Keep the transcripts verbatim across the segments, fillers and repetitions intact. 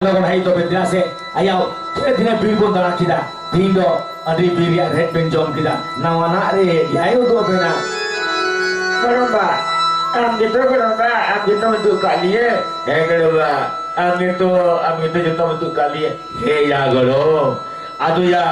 ᱞᱚᱜᱚᱱ ᱦᱮᱡ ᱛᱚᱵᱮ ᱫᱮᱞᱟ ᱥᱮ, ᱟᱭᱟ, ᱛᱤᱱᱟᱹᱜ ᱫᱤᱱ ᱵᱤᱨ ᱵᱚᱱ ᱫᱟᱬᱟ ᱠᱮᱫᱟ, ᱛᱤᱦᱤᱧ ᱫᱚ ᱟᱹᱰᱤ ᱵᱤᱨ ᱨᱮᱭᱟᱜ ᱨᱮᱦᱮᱫ ᱵᱮᱱ ᱡᱚᱢ ᱠᱮᱫᱟ, ᱱᱟᱣᱟᱱᱟᱜ ᱨᱮ ᱮᱭᱟᱭ ᱩᱫᱩᱜ ᱟᱵᱮᱱᱟ᱾ ᱜᱚᱲᱚᱢᱵᱟ, ᱟᱢ ᱜᱮᱛᱚ ᱜᱚᱲᱚᱢᱵᱟ, ᱟᱢ ᱜᱮᱛᱚᱢ ᱩᱫᱩᱜ ᱠᱟᱜ ᱞᱤᱧᱟᱹ᱾ ᱦᱮᱸ ᱜᱚᱲᱚᱢᱵᱟ, ᱟᱢ ᱜᱮᱛᱚ, ᱟᱢ ᱜᱮᱛᱚ ᱡᱚᱛᱚᱢ ᱩᱫᱩᱜ ᱠᱟᱜ ᱞᱤᱧᱟᱹ᱾ ᱦᱮᱸ ᱭᱟ ᱜᱚᱲᱚᱢ, ᱟᱫᱚ ᱭᱟ,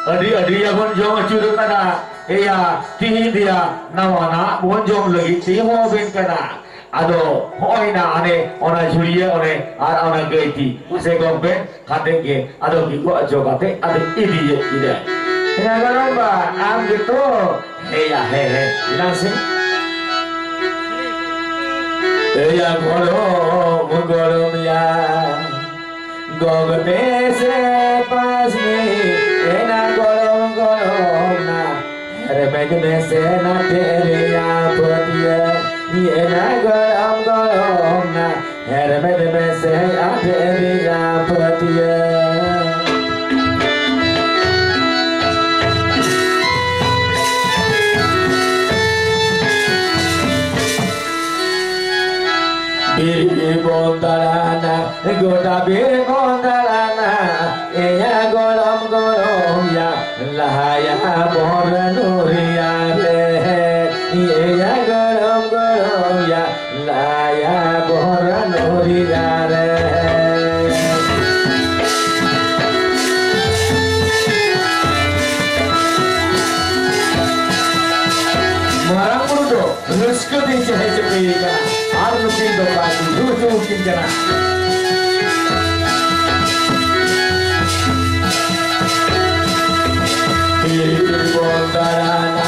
ᱟᱹᱰᱤ ᱟᱹᱰᱤ ᱭᱟᱵᱚᱱ ᱡᱚᱢ ᱟᱹᱪᱩᱨ ᱠᱟᱱᱟ᱾ ᱮᱭᱟ, ᱛᱤᱦᱤᱧ ᱫᱚᱭᱟ ᱱᱟᱣᱟᱱᱟᱜ ᱵᱚᱱ ᱡᱚᱢ ᱞᱟᱹᱜᱤᱫ ᱛᱮ ᱦᱚᱦᱚ ᱟᱵᱮᱱ ᱠᱟᱱᱟ᱾ ᱟᱫᱚ ᱦᱚᱸᱜᱼᱚᱭ ᱱᱟ ᱦᱟᱱᱮ ᱚᱱᱟ ᱡᱷᱩᱲᱤᱭᱟᱹ ᱚᱱᱮ ᱟᱨ ᱚᱱᱟ ᱜᱟᱹᱭᱛᱤ ᱢᱟᱥᱮ ᱜᱚᱜ ᱵᱮᱱ, ᱠᱟᱛᱮ ᱜᱮ ᱟᱫᱚ ᱜᱮ ᱜᱚᱜ ᱦᱚᱪᱚ ᱠᱟᱛᱮ ᱟᱫᱚ ᱤᱫᱤᱭᱮᱫ ᱠᱤᱱᱟᱹ᱾ ᱦᱮᱸ ᱜᱚᱲᱚᱢ ᱵᱟ, ᱟᱢ ᱜᱮᱛᱚ? ᱦᱮᱸᱭᱟ, ᱦᱮᱸ, ᱦᱮᱸ, ᱮᱱᱟᱝ ᱥᱮ᱾ ᱮᱭᱟ ᱜᱚᱲᱚᱢ, ᱜᱚᱲᱚᱢ ᱭᱟ, ᱜᱚᱜ ᱢᱮᱥᱮ ᱯᱟᱥᱱᱤ, ᱮᱱᱟ ᱜᱚᱲᱚᱢ, ᱜᱚᱲᱚᱢ ᱱᱟ᱾ ᱦᱮᱨᱢᱮᱫ ᱢᱮᱥᱮ ᱱᱟᱴᱷᱮ ᱨᱮᱭᱟᱜ ᱯᱟᱹᱛᱭᱟᱹ, ᱤᱭᱟᱹ ᱱᱟ ᱜᱚᱲᱚᱢ ᱜᱚᱲᱚᱢ ᱱᱟ, ᱦᱮᱨᱢᱮᱫ ᱢᱮᱥᱮ ᱟᱴᱷᱮ ᱨᱮᱭᱟᱜ ᱯᱟᱹᱛᱭᱟᱹ᱾ ᱵᱤᱨ ᱵᱚᱱ ᱫᱟᱬᱟᱱᱟ, ᱜᱚᱴᱟ ᱵᱤᱨ ᱵᱚᱱ ᱫᱟᱬᱟᱱᱟ, ᱮᱭᱟ ᱜᱚᱲᱚᱢ ᱜᱚᱲᱚᱢ ᱭᱟ, ᱞᱟᱦᱟᱭᱟ ᱵᱚᱱ ᱱᱩᱨᱤᱭᱟ ᱨᱮ᱾ ᱮᱭᱟ ᱜᱚᱲᱚᱢ ᱜᱚᱲᱚᱢ ᱭᱟ, ᱞᱟᱦᱟᱭᱟ ᱵᱚᱱ ᱱᱩᱨᱤᱭᱟ ᱨᱮ᱾ ᱢᱟᱨᱟᱝ ᱵᱩᱨᱩ ᱫᱚ ᱨᱟᱹᱥᱠᱟᱹ ᱛᱮ ᱪᱮᱦᱨᱟ ᱪᱮᱯᱮ ᱠᱟᱱᱟ ᱟᱨ ᱱᱩᱠᱤᱱ ᱫᱚ ᱵᱟᱭ ᱵᱩᱡᱷᱟᱹᱣ ᱦᱚᱪᱚ ᱟᱹᱠᱤᱱ ᱠᱟᱱᱟ᱾ ᱵᱤᱨ ᱵᱚᱱ ᱫᱟᱬᱟᱱᱟ,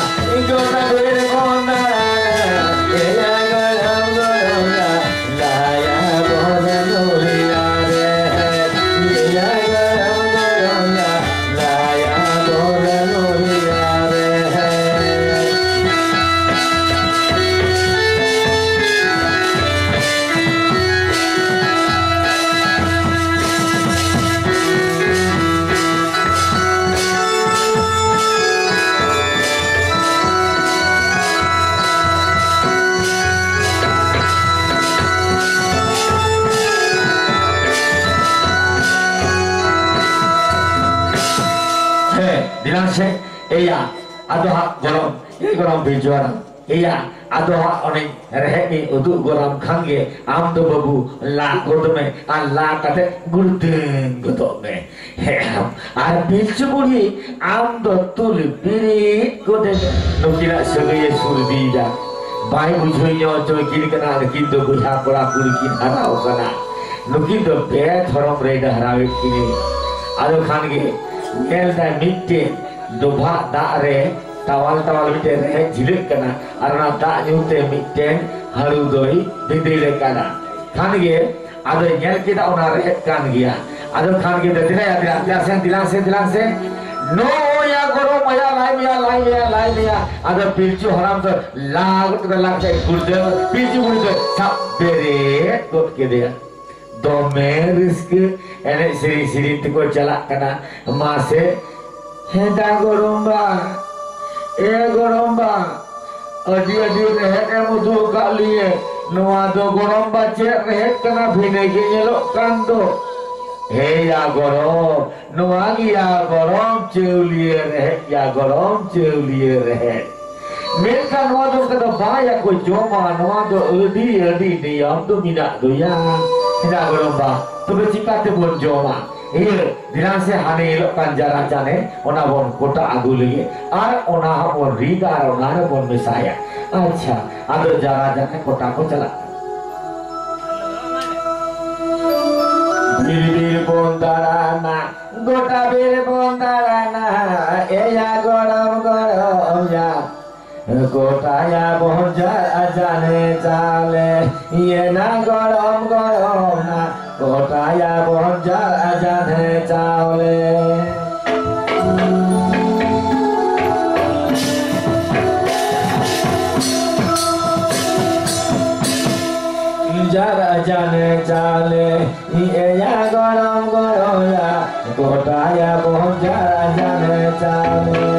ᱜᱚᱴᱟ ᱵᱤᱨ ᱵᱚᱱ ᱫᱟᱬᱟᱱᱟ, ᱮᱭᱟ ᱜᱚᱲᱚᱢ ᱜᱚᱲᱚᱢ ᱭᱟ, ᱞᱟᱭᱟ ᱵᱚᱱ ᱱᱩᱨᱤᱭᱟ ᱨᱮ, ᱮᱭᱟ ᱜᱚᱲᱚᱢ ᱜᱚᱲᱚᱢ ᱭᱟ, ᱞᱟᱭᱟ ᱵᱚᱱ ᱱᱩᱨᱤᱭᱟ ᱨᱮ᱾ ᱪᱮᱫᱟᱜ ᱥᱮ, ᱮᱭᱟ, ᱟᱫᱚ ᱦᱟᱸᱜ ᱜᱚᱲᱚᱢ, ᱮ ᱜᱚᱲᱚᱢ ᱵᱤᱨᱡᱩ ᱦᱟᱲᱟᱢ, ᱮᱭᱟ, ᱟᱫᱚ ᱦᱟᱸᱜ ᱚᱱᱮ ᱨᱮᱦᱮᱫ ᱤᱧ ᱩᱫᱩᱜ ᱜᱚᱨᱟᱢ ᱠᱷᱟᱱ ᱜᱮ ᱟᱢ ᱫᱚ ᱵᱟᱹᱵᱩ ᱞᱟ ᱜᱚᱫ ᱢᱮ, ᱟᱨ ᱞᱟ ᱠᱟᱛᱮ ᱜᱩᱲᱫᱟᱹᱝ ᱜᱚᱫᱚᱜ ᱢᱮ᱾ ᱦᱮᱸ, ᱟᱨ ᱯᱤᱞᱪᱩ ᱵᱩᱲᱦᱤ ᱟᱢ ᱫᱚ ᱛᱩᱞ ᱵᱤᱨᱤᱫ ᱜᱚᱫᱮ ᱢᱮ᱾ ᱱᱩᱠᱤᱱᱟᱜ ᱥᱟᱹᱜᱟᱹᱭᱮ ᱥᱩᱨᱫᱤᱭᱮᱫᱟ᱾ ᱵᱟᱭ ᱵᱩᱡᱷᱟᱹᱣ ᱧᱚᱜ ᱦᱚᱪᱚ ᱠᱤᱱ ᱠᱟᱱᱟ, ᱱᱩᱠᱤᱱ ᱫᱚ ᱵᱚᱭᱦᱟ ᱠᱚᱲᱟ ᱠᱩᱲᱤ ᱠᱤᱱ ᱦᱟᱨᱟᱣ ᱠᱟᱱᱟ᱾ ᱱᱩᱠᱤᱱ ᱫᱚ ᱵᱮᱫᱷᱚᱨᱚᱢ ᱨᱮ ᱰᱟᱦᱟᱨᱟᱣᱮᱫ ᱠᱤᱱᱟᱹ᱾ ᱟᱫᱚ ᱠᱷᱟᱱ ᱜᱮ ᱧᱮᱞ ᱫᱟᱭ ᱢᱤᱫᱴᱮᱱ ᱰᱚᱵᱷᱟᱜ ᱫᱟᱜ ᱨᱮ ᱴᱟᱣᱟᱞ ᱴᱟᱣᱟᱞ ᱢᱤᱫᱴᱮᱱ ᱨᱮᱦᱮᱫ ᱡᱷᱤᱞᱟᱹᱜ ᱠᱟᱱᱟ, ᱟᱨ ᱚᱱᱟ ᱫᱟᱜ ᱧᱩ ᱛᱮ ᱢᱤᱫᱴᱮᱱ ᱦᱟᱹᱲᱩ ᱫᱚᱭ ᱵᱤᱫᱟᱹᱲ ᱟᱠᱟᱱᱟ᱾ ᱠᱷᱟᱱ ᱜᱮ ᱟᱫᱚᱭ ᱧᱮᱞ ᱠᱮᱫᱟ ᱚᱱᱟ ᱨᱮᱦᱮᱫ ᱠᱟᱱ ᱜᱮᱭᱟ᱾ ᱟᱫᱚ ᱠᱷᱟᱱ ᱜᱮ ᱫᱮᱞᱟ ᱭᱟ, ᱫᱮᱞᱟ, ᱫᱮᱞᱟ ᱥᱮ, ᱫᱮᱞᱟ ᱥᱮ, ᱫᱮᱞᱟ ᱥᱮ᱾ ᱱᱚᱜᱼᱚᱭ ᱭᱟ ᱜᱚᱨᱚᱢ ᱢᱟᱭᱟ, ᱞᱟᱭ ᱢᱮᱭᱟ, ᱞᱟᱭ ᱢᱮᱭᱟ, ᱞᱟᱭ ᱢᱮᱭᱟ᱾ ᱟᱫᱚ ᱯᱤᱞᱪᱩ ᱦᱟᱲᱟᱢ ᱫᱚ ᱞᱟ ᱜᱚᱫ ᱠᱮᱫᱟ, ᱞᱟ ᱠᱮᱫ ᱜᱩᱲᱫᱟᱹ, ᱯᱤᱞᱪᱩ ᱵᱩᱲᱦᱤ ᱫᱚ ᱥᱟᱵ ᱵᱮᱨᱮᱫ ᱜᱚᱫ ᱠᱮᱫᱮᱭᱟ᱾ ᱫᱚᱢᱮ ᱨᱟᱹᱥᱠᱟᱹ, ᱮᱱᱮᱡ ᱥᱮᱨᱮᱧ ᱥᱮᱨᱮᱧ ᱛᱮᱠᱚ ᱪᱟᱞᱟᱜ ᱠᱟᱱᱟ᱾ ᱢᱟᱥᱮ, ᱦᱮᱸᱫᱟ ᱜᱚᱲᱚᱢᱵᱟ, ᱮ ᱜᱚᱲᱚᱢᱵᱟ, ᱟᱹᱰᱤ ᱟᱹᱰᱤ ᱨᱮᱦᱮᱫ ᱮᱢ ᱩᱫᱩᱜ ᱟᱠᱟᱫ ᱞᱤᱧᱟᱹ᱾ ᱱᱚᱣᱟ ᱫᱚ ᱜᱚᱲᱚᱢᱵᱟ ᱪᱮᱫ ᱨᱮᱦᱮᱫ ᱠᱟᱱᱟ, ᱵᱷᱤᱱᱟᱹ ᱜᱮ ᱧᱮᱞᱚᱜ ᱠᱟᱱ ᱫᱚ? ᱦᱮᱸᱭᱟ ᱜᱚᱲᱚᱢ, ᱱᱚᱣᱟ ᱜᱮᱭᱟ ᱜᱚᱲᱚᱢ ᱪᱟᱹᱣᱞᱤᱭᱟᱹ ᱨᱮᱦᱮᱫ, ᱭᱟ ᱜᱚᱲᱚᱢ ᱪᱟᱹᱣᱞᱤᱭᱟᱹ ᱨᱮᱦᱮᱫ᱾ ᱢᱮᱱᱠᱷᱟᱱ ᱱᱚᱣᱟ ᱫᱚ ᱚᱱᱠᱟ ᱫᱚ ᱵᱟᱝ ᱭᱟ ᱠᱚ ᱡᱚᱢᱟ, ᱱᱚᱣᱟ ᱫᱚ ᱟᱹᱰᱤ, ᱟᱹᱰᱤ ᱱᱤᱭᱚᱢ ᱫᱚ ᱢᱮᱱᱟᱜ ᱫᱚᱭᱟ᱾ ᱦᱮᱸᱫᱟ ᱜᱚᱲᱚᱢᱵᱟ, ᱛᱚᱵᱮ ᱪᱤᱠᱟᱹ ᱛᱮᱵᱚᱱ ᱡᱚᱢᱟ? ᱤᱭᱟᱹ, ᱫᱮᱞᱟ ᱥᱮ ᱦᱟᱱᱮ ᱦᱤᱞᱳᱜ ᱠᱟᱱ ᱡᱟᱨᱟ ᱡᱟᱱᱮ, ᱚᱱᱟ ᱵᱚᱱ ᱠᱚᱴᱟ ᱟᱹᱜᱩ ᱞᱮᱜᱮ, ᱟᱨ ᱚᱱᱟ ᱦᱚᱸ ᱵᱚᱱ ᱨᱤᱫᱟ ᱟᱨ ᱚᱱᱟ ᱨᱮᱵᱚᱱ ᱢᱮᱥᱟᱭᱟ᱾ ᱟᱪᱪᱷᱟ, ᱟᱫᱚ ᱡᱟᱨᱟ ᱡᱟᱱᱮ ᱠᱚᱴᱟ ᱠᱚ ᱪᱟᱞᱟᱜ ᱠᱟᱱᱟ᱾ ᱵᱤᱨ ᱵᱤᱨ ᱵᱚᱱ ᱫᱟᱬᱟᱱᱟ, ᱜᱚᱴᱟ ᱵᱤᱨ ᱵᱚᱱ ᱫᱟᱬᱟᱱᱟ, ᱮᱭᱟ ᱜᱚᱲᱚᱢ ᱜᱚᱲᱚᱢ ᱭᱟ᱾ ᱜᱚᱴᱟᱭᱟ ᱵᱚᱱ ᱡᱟᱨ ᱡᱟᱱᱮ ᱪᱟᱣᱞᱮ, ᱤᱭᱮ ᱱᱟ ᱜᱚᱲᱚᱢ ᱜᱚᱲᱚᱢ ᱱᱟ, ᱜᱚᱴᱟᱭᱟ ᱵᱚᱱ ᱡᱟᱨ ᱡᱟᱱᱮ ᱪᱟᱣᱞᱮ᱾ ᱡᱟᱨ ᱡᱟᱱᱮ ᱪᱟᱣᱞᱮ, ᱤᱭᱮᱭᱟ ᱜᱚᱲᱚᱢ ᱜᱚᱲᱚᱭᱟ, ᱜᱚᱴᱟᱭᱟ ᱵᱚᱱ ᱡᱟᱨ ᱡᱟᱱᱮ ᱪᱟᱣᱞᱮ᱾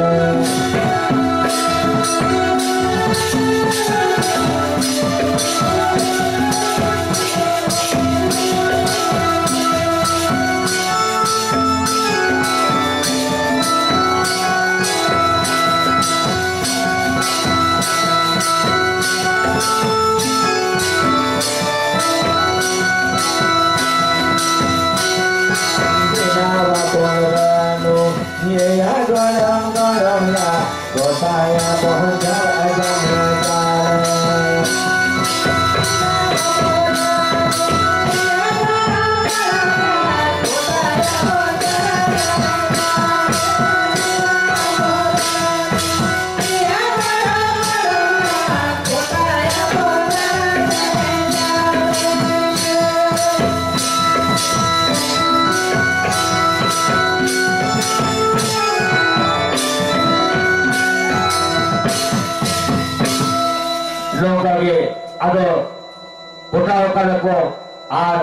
ᱱᱚᱝᱠᱟ ᱜᱮ ᱟᱫᱚ ᱜᱚᱴᱟ ᱚᱠᱟ ᱞᱮᱠᱚ ᱟᱨ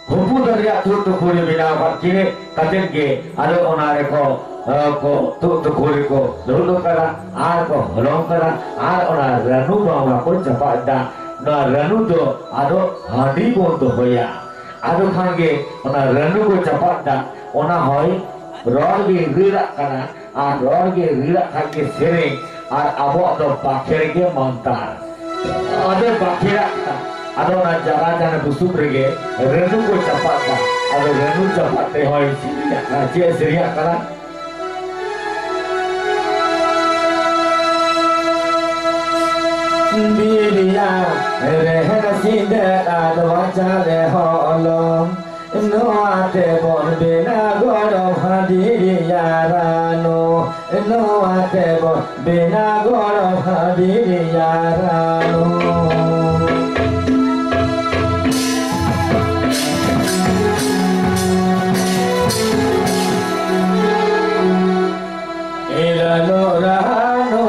ᱦᱚᱯᱚᱱ ᱫᱟᱨᱮ ᱨᱮᱭᱟᱜ ᱛᱩᱫ ᱛᱩᱠᱷᱩᱲᱤ ᱵᱮᱱᱟᱣ ᱠᱟᱛᱮ ᱠᱟᱛᱮᱫ ᱜᱮ ᱟᱫᱚ ᱚᱱᱟ ᱨᱮᱠᱚ, ᱮ, ᱠᱚ ᱛᱩᱫ ᱛᱩᱠᱷᱩᱲᱤ ᱠᱚ ᱞᱩᱦᱩᱫ ᱠᱟᱫᱟ ᱟᱨ ᱠᱚ ᱦᱚᱞᱚᱝ ᱠᱟᱫᱟ ᱟᱨ ᱚᱱᱟ ᱨᱟᱹᱱᱩ ᱵᱟᱣᱲᱟ ᱠᱚ ᱪᱟᱯᱟᱫ ᱮᱫᱟ᱾ ᱱᱚᱣᱟ ᱨᱟᱹᱱᱩ ᱫᱚ ᱟᱫᱚ ᱦᱟᱺᱰᱤ ᱵᱚᱱ ᱫᱚᱦᱚᱭᱟ᱾ ᱟᱫᱚ ᱠᱷᱟᱱ ᱜᱮ ᱚᱱᱟ ᱨᱟᱹᱱᱩ ᱠᱚ ᱪᱟᱯᱟᱫ ᱮᱫᱟ, ᱚᱱᱟ ᱦᱚᱭ ᱨᱚᱲ ᱜᱮ ᱨᱟᱹᱲᱟᱜ ᱠᱟᱱᱟ᱾ ᱟᱨ ᱨᱚᱲ ᱜᱮ ᱨᱤᱲᱟᱜ ᱠᱷᱟᱡ ᱜᱮ ᱥᱮᱨᱮᱧ, ᱟᱨ ᱟᱵᱚᱣᱟᱜ ᱫᱚ ᱵᱟᱠᱷᱮᱲ ᱜᱮ ᱢᱟᱱᱛᱟᱨ᱾ ᱟᱫᱚ ᱵᱟᱠᱷᱮᱲᱟᱜ ᱠᱟᱱᱟ, ᱟᱫᱚ ᱚᱱᱟ ᱡᱟᱞᱟ ᱡᱟᱦᱟᱸ ᱵᱩᱥᱩᱵ ᱨᱮᱜᱮ ᱨᱟᱹᱱᱩ ᱠᱚ ᱪᱟᱯᱟᱫ ᱫᱟ᱾ ᱟᱫᱚ ᱨᱟᱹᱱᱩ ᱪᱟᱯᱟᱫ ᱛᱮᱦᱚᱸᱭ ᱥᱮᱨᱮᱧᱟᱜ ᱠᱟᱱᱟ᱾ ᱪᱮᱫ ᱮ ᱥᱮᱨᱮᱧᱟᱜ ᱠᱟᱱᱟ? ᱵᱤᱨᱤᱭᱟ ᱨᱮᱦᱮᱫ ᱥᱤᱸᱫᱟᱹ ᱟᱫᱣᱟ ᱪᱟᱞᱮ ᱦᱚᱞᱚᱝ, ᱱᱚᱣᱟ ᱛᱮᱵᱚᱱ ᱵᱮᱱᱟᱣ ᱜᱚᱲᱚᱢ ᱦᱟᱺᱰᱤ ᱨᱮᱭᱟᱜ ᱨᱟᱱᱩ᱾ ᱱᱚᱣᱟ ᱛᱮᱵᱚᱱ ᱵᱮᱱᱟᱣ ᱜᱚᱲᱚᱢ ᱦᱟᱺᱰᱤ ᱨᱮᱭᱟᱜ ᱨᱟᱱᱩ᱾ ᱨᱟᱱᱩ, ᱨᱟᱱᱩ,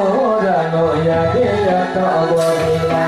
ᱨᱟᱱᱩ, ᱭᱟ ᱫᱮ ᱭᱟ ᱛᱚ ᱵᱚᱞᱤ ᱢᱟ᱾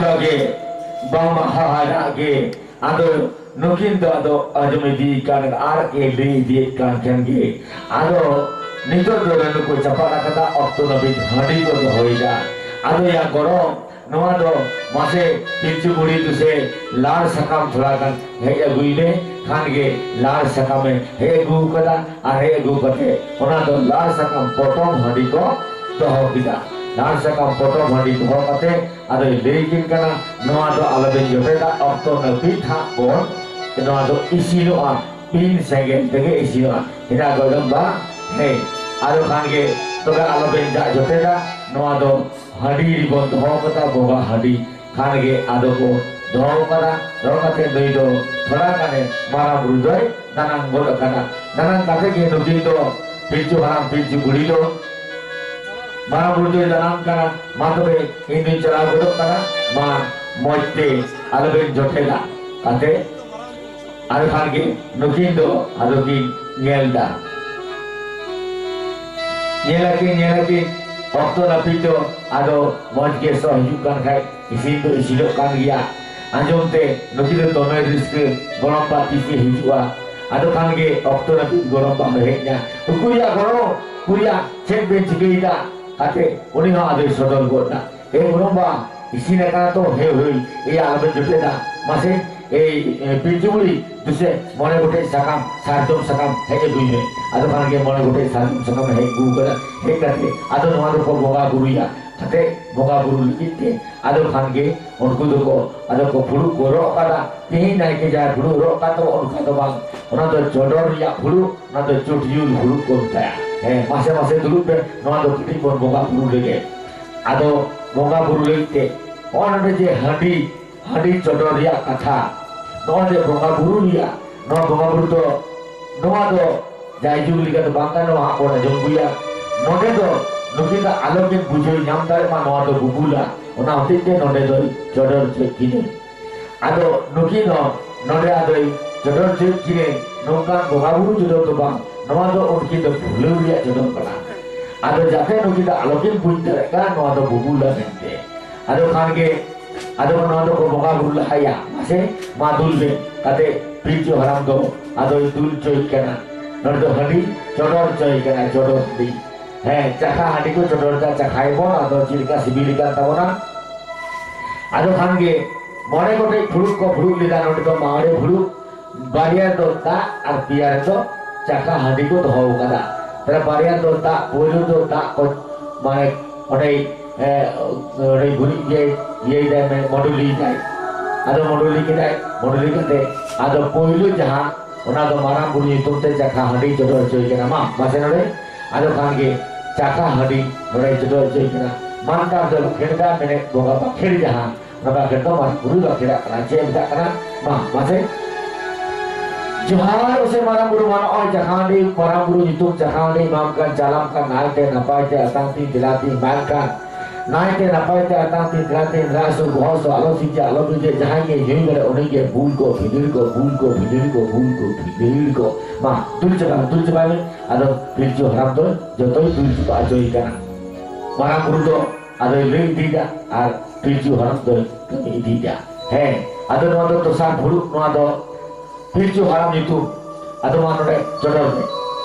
ᱜᱮ ᱵᱟᱝᱢᱟ ᱦᱟᱦᱟᱲᱟᱜ ᱜᱮ᱾ ᱟᱫᱚ ᱱᱩᱠᱤᱱ ᱫᱚ ᱟᱫᱚ ᱟᱸᱡᱚᱢ ᱤᱫᱤᱭ ᱠᱟᱱ ᱟᱨ ᱠᱤᱱ ᱞᱟᱹᱭ ᱤᱫᱤᱭᱮᱫ ᱠᱟᱱ ᱠᱷᱟᱱ ᱜᱮ, ᱟᱫᱚ ᱱᱤᱛᱚᱜ ᱫᱚ ᱱᱩᱠᱩ ᱪᱟᱯᱟᱫ ᱟᱠᱟᱫᱟ, ᱚᱠᱛᱚ ᱱᱟᱹᱯᱤᱛ ᱦᱟᱺᱰᱤ ᱠᱚ ᱫᱚᱦᱚᱭᱮᱫᱟ᱾ ᱟᱫᱚ ᱭᱟ ᱜᱚᱨᱚᱢ, ᱱᱚᱣᱟ ᱫᱚ ᱢᱟᱥᱮ ᱯᱤᱞᱪᱩ ᱵᱩᱲᱦᱤ ᱫᱩᱥᱮ ᱞᱟᱲ ᱥᱟᱠᱟᱢ ᱛᱷᱚᱲᱟ ᱜᱟᱱ ᱦᱮᱡ ᱟᱹᱜᱩᱭ ᱢᱮ᱾ ᱠᱷᱟᱱ ᱜᱮ ᱞᱟᱲ ᱥᱟᱠᱟᱢᱮ ᱦᱮᱡ ᱟᱹᱜᱩ ᱠᱟᱫᱟ᱾ ᱟᱨ ᱦᱮᱡ ᱟᱹᱜᱩ ᱠᱟᱛᱮ ᱚᱱᱟ ᱫᱚ ᱞᱟᱲ ᱥᱟᱠᱟᱢ ᱯᱚᱴᱚᱢ ᱦᱟᱺᱰᱤ ᱠᱚ ᱫᱚᱦᱚ ᱠᱮᱫᱟ᱾ ᱞᱟᱲ ᱥᱟᱠᱟᱢ ᱯᱚᱴᱚᱢ ᱦᱟᱺᱰᱤ ᱫᱚᱦᱚ ᱠᱟᱛᱮ ᱟᱫᱚᱭ ᱞᱟᱹᱭ ᱠᱤᱱ ᱠᱟᱱᱟ, ᱱᱚᱣᱟ ᱫᱚ ᱟᱞᱚᱵᱮᱱ ᱡᱚᱴᱮᱫᱟ, ᱚᱠᱛᱚ ᱱᱟᱹᱯᱤᱛ ᱦᱟᱸᱜ ᱵᱚᱱ ᱱᱚᱣᱟ ᱫᱚ ᱤᱥᱤᱱᱚᱜᱼᱟ, ᱵᱤᱱ ᱥᱮᱸᱜᱮᱞ ᱛᱮᱜᱮ ᱤᱥᱤᱱᱚᱜᱼᱟ᱾ ᱦᱮᱱᱟᱜ ᱜᱚᱫᱚᱜ ᱵᱟ? ᱦᱮᱸ᱾ ᱟᱫᱚ ᱠᱷᱟᱱ ᱜᱮ ᱛᱚᱵᱮ ᱟᱞᱚᱵᱮᱱ ᱡᱟᱜ ᱡᱚᱴᱮᱫᱟ, ᱱᱚᱣᱟ ᱫᱚ ᱦᱟᱺᱰᱤ ᱨᱮᱵᱚᱱ ᱫᱚᱦᱚ ᱠᱟᱫᱟ, ᱵᱚᱸᱜᱟ ᱦᱟᱺᱰᱤ᱾ ᱠᱷᱟᱱ ᱜᱮ ᱟᱫᱚ ᱠᱚ ᱫᱚᱦᱚ ᱠᱟᱫᱟ᱾ ᱫᱚᱦᱚ ᱠᱟᱛᱮ ᱱᱩᱭ ᱫᱚ ᱛᱷᱚᱲᱟ ᱜᱟᱱᱮ ᱢᱟᱨᱟᱝ ᱵᱩᱨᱩ ᱫᱚᱭ ᱫᱟᱱᱟᱝ ᱜᱚᱫ ᱟᱠᱟᱱᱟ᱾ ᱫᱟᱱᱟᱝ ᱠᱟᱛᱮ ᱜᱮ ᱱᱩᱠᱤᱱ ᱫᱚ ᱯᱤᱞᱪᱩ ᱦᱟᱲᱟᱢ ᱯᱤᱞᱪᱩ ᱵᱩᱲᱦᱤ ᱫᱚ ᱢᱟᱨᱟᱝ ᱵᱩᱨᱩ ᱫᱚᱭ ᱫᱟᱱᱟᱝ ᱠᱟᱱᱟ, ᱢᱟ ᱛᱚᱵᱮ ᱤᱧ ᱫᱩᱧ ᱪᱟᱞᱟᱣ ᱜᱚᱫᱚᱜ ᱠᱟᱱᱟ, ᱢᱟ ᱢᱚᱡᱽ ᱛᱮ ᱟᱞᱚᱵᱮᱱ ᱡᱚᱴᱮᱫᱟ᱾ ᱠᱟᱛᱮ ᱟᱫᱚ ᱠᱷᱟᱱ ᱜᱮ ᱱᱩᱠᱤᱱ ᱫᱚ ᱟᱫᱚ ᱠᱤᱱ ᱧᱮᱞ ᱫᱟ᱾ ᱧᱮᱞ ᱟᱹᱠᱤᱱ, ᱧᱮᱞ ᱟᱹᱠᱤᱱ, ᱚᱠᱛᱚ ᱱᱟᱹᱯᱤᱛ ᱫᱚ ᱟᱫᱚ ᱢᱚᱡᱽ ᱜᱮ ᱥᱚ ᱦᱤᱡᱩᱜ ᱠᱟᱱ ᱠᱷᱟᱡ, ᱤᱥᱤᱱ ᱫᱚ ᱤᱥᱤᱱᱚᱜ ᱠᱟᱱ ᱜᱮᱭᱟ᱾ ᱟᱸᱡᱚᱢ ᱛᱮ ᱱᱩᱠᱤᱱ ᱫᱚ ᱫᱚᱢᱮ ᱨᱟᱹᱥᱠᱟᱹ, ᱜᱚᱲᱚᱢ ᱵᱟ ᱛᱤᱥᱮ ᱦᱤᱡᱩᱜᱼᱟ? ᱟᱫᱚ ᱠᱷᱟᱱ ᱜᱮ ᱚᱠᱛᱚ ᱱᱟᱹᱯᱤᱛ ᱜᱚᱲᱚᱢ ᱵᱟ ᱦᱮᱡ ᱮᱱᱟ᱾ ᱩᱠᱩᱭᱟ ᱜᱚᱲᱚᱢ, ᱩᱠᱩᱭᱟ, ᱪᱮᱫ ᱵᱮᱱ ᱪᱤᱠᱟᱹᱭᱮᱫᱟ? ᱠᱟᱛᱮ ᱩᱱᱤ ᱦᱚᱸ ᱟᱫᱚᱭ ᱥᱚᱫᱚᱨ ᱜᱚᱫ ᱮᱱᱟ᱾ ᱮ ᱜᱚᱲᱚᱢ ᱵᱟ, ᱤᱥᱤᱱ ᱟᱠᱟᱱᱟ ᱛᱚ? ᱦᱮᱸ ᱦᱩᱭ᱾ ᱮᱭᱟ, ᱟᱞᱚᱵᱮᱱ ᱡᱚᱴᱮᱫᱟ᱾ ᱢᱟᱥᱮ, ᱮᱭ, ᱮ, ᱯᱤᱞᱪᱩ ᱵᱩᱲᱦᱤ, ᱫᱩᱥᱮ ᱢᱚᱬᱮ ᱜᱚᱴᱮᱡ ᱥᱟᱠᱟᱢ, ᱥᱟᱨᱡᱚᱢ ᱥᱟᱠᱟᱢ ᱦᱮᱡ ᱟᱹᱜᱩᱭ ᱢᱮ᱾ ᱟᱫᱚ ᱠᱷᱟᱱ ᱜᱮ ᱢᱚᱬᱮ ᱜᱚᱴᱮᱡ ᱥᱟᱨᱡᱚᱢ ᱥᱟᱠᱟᱢ ᱦᱮᱡ ᱟᱹᱜᱩ ᱠᱟᱫᱟ᱾ ᱦᱮᱡ ᱠᱟᱛᱮ ᱟᱫᱚ ᱱᱚᱣᱟ ᱫᱚᱠᱚ ᱵᱚᱸᱜᱟ ᱵᱩᱨᱩᱭᱟ᱾ ᱠᱟᱛᱮ ᱵᱚᱸᱜᱟ ᱵᱩᱨᱩ ᱞᱟᱹᱜᱤᱫ ᱛᱮ ᱟᱫᱚ ᱠᱷᱟᱱ ᱜᱮ ᱩᱱᱠᱩ ᱫᱚᱠᱚ, ᱟᱫᱚ ᱠᱚ ᱯᱷᱩᱲᱩᱜ ᱠᱚ ᱨᱚᱜ ᱠᱟᱫᱟ᱾ ᱛᱮᱦᱮᱧ ᱱᱟᱭᱠᱮ ᱡᱟᱦᱟᱸᱭ ᱯᱷᱩᱲᱩᱜ ᱨᱚᱜ ᱠᱟᱫ ᱛᱟᱵᱚ, ᱚᱱᱠᱟ ᱫᱚ ᱵᱟᱝ, ᱚᱱᱟ ᱫᱚ ᱪᱚᱰᱚᱨ ᱨᱮᱭᱟᱜ ᱯᱷᱩᱲᱩᱜ, ᱚᱱᱟ ᱫᱚ ᱪᱩᱴᱭᱩᱞ ᱯᱷᱩᱲᱩᱜ ᱠᱚ ᱢᱮᱛᱟᱭᱟ᱾ ᱦᱮᱸ, ᱢᱟᱥᱮ ᱢᱟᱥᱮ ᱫᱩᱲᱩᱵ ᱯᱮ, ᱱᱚᱣᱟ ᱫᱚ ᱠᱟᱹᱴᱤᱡ ᱵᱚᱱ ᱵᱚᱸᱜᱟ ᱵᱩᱨᱩ ᱞᱮᱜᱮ᱾ ᱟᱫᱚ ᱵᱚᱸᱜᱟ ᱵᱩᱨᱩ ᱞᱟᱹᱜᱤᱫ ᱛᱮ ᱱᱚᱜᱼᱚᱭ ᱱᱚᱰᱮ ᱡᱮ ᱦᱟᱺᱰᱤ, ᱦᱟᱺᱰᱤ ᱪᱚᱰᱚᱨ ᱨᱮᱭᱟᱜ ᱠᱟᱛᱷᱟ, ᱱᱚᱜᱼᱚᱭ ᱡᱮ ᱵᱚᱸᱜᱟ ᱵᱩᱨᱩ ᱨᱮᱭᱟᱜ, ᱱᱚᱣᱟ ᱵᱚᱸᱜᱟ ᱵᱩᱨᱩ ᱫᱚ, ᱱᱚᱣᱟ ᱫᱚ ᱡᱟᱭᱡᱩᱜᱽ ᱞᱮᱠᱟ ᱫᱚ ᱵᱟᱝ ᱠᱟᱱᱟ, ᱱᱚᱣᱟ ᱦᱟᱸᱜ ᱵᱚᱱ ᱟᱸᱡᱚᱢ ᱟᱹᱜᱩᱭᱟ᱾ ᱱᱚᱰᱮ ᱫᱚ ᱱᱩᱠᱤᱱ ᱫᱚ ᱟᱞᱚ ᱠᱤᱱ ᱵᱩᱡᱷᱟᱹᱣ ᱧᱟᱢ ᱫᱟᱲᱮᱭᱟᱜ ᱢᱟ, ᱱᱚᱣᱟ ᱫᱚ ᱵᱩᱵᱩᱞᱟ, ᱚᱱᱟ ᱦᱚᱛᱮᱡ ᱛᱮ ᱱᱚᱰᱮ ᱫᱚᱭ ᱪᱚᱰᱚᱨ ᱦᱚᱪᱚᱭᱮᱫ ᱠᱤᱱᱟᱹ᱾ ᱟᱫᱚ ᱱᱩᱠᱤᱱ ᱦᱚᱸ ᱱᱚᱰᱮ ᱟᱫᱚᱭ ᱪᱚᱰᱚᱨ ᱦᱚᱪᱚᱭᱮᱫ ᱠᱤᱱᱟᱹ, ᱱᱚᱝᱠᱟᱱ ᱵᱚᱸᱜᱟ ᱵᱩᱨᱩ ᱪᱚᱰᱚᱨ ᱫᱚ ᱵᱟᱝ, ᱱᱚᱣᱟ ᱫᱚ ᱩᱱᱠᱤᱱ ᱫᱚ ᱵᱷᱩᱞᱟᱹᱣ ᱨᱮᱭᱟᱜ ᱪᱚᱰᱚᱨ ᱠᱟᱱᱟ᱾ ᱟᱫᱚ ᱡᱟᱛᱮ ᱱᱩᱠᱤᱱ ᱫᱚ ᱟᱞᱚᱠᱤᱱ ᱵᱩᱡᱽ ᱫᱟᱲᱮᱭᱟᱜ ᱠᱟᱱ ᱱᱚᱣᱟ ᱫᱚ ᱵᱩᱵᱩᱞᱟ ᱢᱮᱱᱛᱮ᱾ ᱟᱫᱚ ᱠᱷᱟᱱ ᱜᱮ ᱟᱫᱚ ᱱᱚᱣᱟ ᱫᱚᱠᱚ ᱵᱚᱸᱜᱟ ᱵᱩᱨᱩ ᱞᱟᱦᱟᱭᱟ, ᱢᱟᱥᱮ, ᱢᱟ ᱫᱩᱞ ᱵᱮᱱ᱾ ᱠᱟᱛᱮ ᱯᱤᱞᱪᱩ ᱦᱟᱲᱟᱢ ᱫᱚ ᱟᱫᱚᱭ ᱫᱩᱞ ᱪᱚᱭ ᱠᱟᱱᱟ᱾ ᱱᱚᱰᱮ ᱫᱚ ᱦᱟᱺᱰᱤ ᱪᱚᱰᱚᱨ ᱪᱚᱭ ᱠᱟᱱᱟ, ᱪᱚᱰᱚᱨ ᱦᱟᱺᱰᱤ᱾ ᱦᱮᱸ, ᱪᱟᱠᱷᱟ ᱦᱟᱺᱰᱤ ᱠᱚ ᱪᱚᱰᱚᱨ ᱮᱫᱟ, ᱪᱟᱠᱷᱟᱭ ᱵᱚᱱ, ᱟᱫᱚ ᱪᱮᱫ ᱞᱮᱠᱟ ᱥᱤᱵᱤᱞ ᱠᱟᱱ ᱛᱟᱵᱚᱱᱟ᱾ ᱟᱫᱚ ᱠᱷᱟᱱ ᱜᱮ ᱢᱚᱬᱮ ᱜᱚᱴᱮᱡ ᱯᱷᱩᱲᱩᱜ ᱠᱚ ᱯᱷᱩᱲᱩᱜ ᱞᱮᱫᱟ᱾ ᱱᱚᱰᱮ ᱫᱚ ᱢᱟᱨᱮ ᱯᱷᱩᱲᱩᱜ, ᱵᱟᱨᱭᱟ ᱫᱚ ᱫᱟᱜ ᱟᱨ ᱯᱮᱭᱟ ᱨᱮᱫᱚ ᱪᱟᱠᱷᱟ ᱦᱟᱺᱰᱤ ᱠᱚ ᱫᱚᱦᱚ ᱟᱠᱟᱫᱟ᱾ ᱛᱟᱦᱞᱮ ᱵᱟᱨᱭᱟ ᱫᱚ ᱫᱟᱜ, ᱯᱳᱭᱞᱳ ᱫᱚ ᱫᱟᱜ ᱠᱚ, ᱢᱟᱱᱮ, ᱚᱸᱰᱮ, ᱮ, ᱚᱸᱰᱮ ᱜᱩᱨᱤᱡ ᱤᱭᱟᱹᱭ, ᱤᱭᱟᱹᱭ ᱫᱟᱭ, ᱢᱟᱱᱮ, ᱢᱚᱰᱚᱞᱤ ᱫᱟᱭ᱾ ᱟᱫᱚ ᱢᱚᱰᱚᱞᱤ ᱠᱮᱫᱟᱭ, ᱢᱚᱰᱚᱞᱤ ᱠᱟᱛᱮ ᱟᱫᱚ ᱯᱳᱭᱞᱳ ᱡᱟᱦᱟᱸ, ᱚᱱᱟ ᱫᱚ ᱢᱟᱨᱟᱝ ᱵᱩᱨᱩ ᱧᱩᱛᱩᱢ ᱛᱮ ᱪᱟᱠᱷᱟ ᱦᱟᱺᱰᱤ ᱪᱚᱰᱚᱨ ᱦᱚᱪᱚᱭ ᱠᱟᱱᱟ᱾ ᱢᱟ, ᱢᱟᱥᱮ ᱱᱚᱰᱮ᱾ ᱟᱫᱚ ᱠᱷᱟᱱ ᱜᱮ ᱪᱟᱠᱷᱟ ᱦᱟᱺᱰᱤ ᱱᱚᱰᱮ ᱪᱚᱰᱚᱨ ᱦᱚᱪᱚᱭ ᱠᱟᱱᱟ᱾ ᱢᱟᱱᱛᱟᱨ ᱫᱚ ᱠᱷᱮᱲᱫᱟ ᱢᱮᱱᱮᱫ ᱵᱚᱸᱜᱟ ᱵᱟᱠᱷᱮᱲ ᱡᱟᱦᱟᱸ, ᱚᱱᱟ ᱵᱟᱠᱷᱮᱲ ᱫᱚ ᱢᱟᱨᱟᱝ ᱵᱩᱨᱩ ᱵᱟᱠᱷᱮᱲᱟᱜ ᱠᱟᱱᱟ᱾ ᱪᱮᱫ ᱮ ᱢᱮᱛᱟᱜ ᱠᱟᱱᱟ? ᱢᱟ, ᱢᱟᱥᱮ᱾ ᱡᱚᱦᱟᱨ ᱥᱮ ᱢᱟᱨᱟᱝ ᱵᱩᱨᱩ, ᱢᱟ ᱱᱚᱜᱼᱚᱭ ᱪᱟᱠᱷᱟ ᱦᱟᱺᱰᱤ, ᱢᱟᱨᱟᱝ ᱵᱩᱨᱩ ᱧᱩᱛᱩᱢ ᱪᱟᱠᱷᱟ ᱦᱟᱺᱰᱤ ᱮᱢᱟᱢ ᱠᱟᱱ, ᱪᱟᱞᱟᱢ ᱠᱟᱱ, ᱱᱟᱭᱛᱮ ᱱᱟᱯᱟᱭ ᱛᱮ ᱟᱛᱟᱝ ᱛᱤᱧ ᱫᱮᱞᱟ ᱛᱤᱧ ᱮᱢᱟᱢ ᱠᱟᱱ, ᱱᱟᱭᱛᱮ ᱱᱟᱯᱟᱭ ᱛᱮ ᱟᱛᱟᱝ ᱛᱤᱧ ᱫᱮᱞᱟ ᱛᱤᱧ, ᱨᱟᱥ ᱵᱚᱦᱚᱜ ᱥᱚ ᱟᱞᱚ ᱥᱤᱡᱮ, ᱟᱞᱚ ᱵᱤᱡᱮ, ᱡᱟᱦᱟᱸᱭ ᱜᱮ ᱧᱩᱭ ᱵᱟᱲᱟ ᱩᱱᱤ ᱜᱮ ᱵᱩᱞ ᱠᱚ, ᱵᱷᱤᱸᱫᱤᱲ ᱠᱚ, ᱵᱩᱞ ᱠᱚ, ᱵᱷᱤᱸᱫᱤᱲ ᱠᱚ, ᱵᱩᱞ ᱠᱚ, ᱵᱷᱤᱸᱫᱤᱲ ᱠᱚ᱾ ᱢᱟ, ᱫᱩᱞ ᱪᱟᱵᱟᱭ ᱢᱮ, ᱫᱩᱞ ᱪᱟᱵᱟᱭ ᱢᱮ᱾ ᱟᱫᱚ ᱯᱤᱞᱪᱩ ᱦᱟᱲᱟᱢ ᱫᱚ ᱡᱚᱛᱚᱭ ᱫᱩᱞ ᱪᱟᱵᱟ ᱦᱚᱪᱚᱭ ᱠᱟᱱᱟ᱾ ᱢᱟᱨᱟᱝ ᱵᱩᱨᱩ ᱫᱚ ᱟᱫᱚᱭ ᱞᱟᱹᱭ ᱤᱫᱤᱭᱮᱫᱟ ᱟᱨ ᱯᱤᱞᱪᱩ ᱦᱟᱲᱟᱢ ᱫᱚᱭ ᱠᱟᱹᱢᱤ ᱤᱫᱤᱭᱮᱫᱟ᱾ ᱦᱮᱸ, ᱟᱫᱚ ᱱᱚᱣᱟ ᱫᱚ ᱫᱚᱥᱟᱨ ᱯᱷᱩᱲᱩᱜ, ᱱᱚᱣᱟ ᱫᱚ ᱯᱤᱞᱪᱩ ᱦᱟᱲᱟᱢ ᱧᱩᱛᱩᱢ᱾ ᱟᱫᱚ ᱢᱟ ᱱᱚᱰᱮ ᱪᱚᱰᱚᱨ ᱢᱮ᱾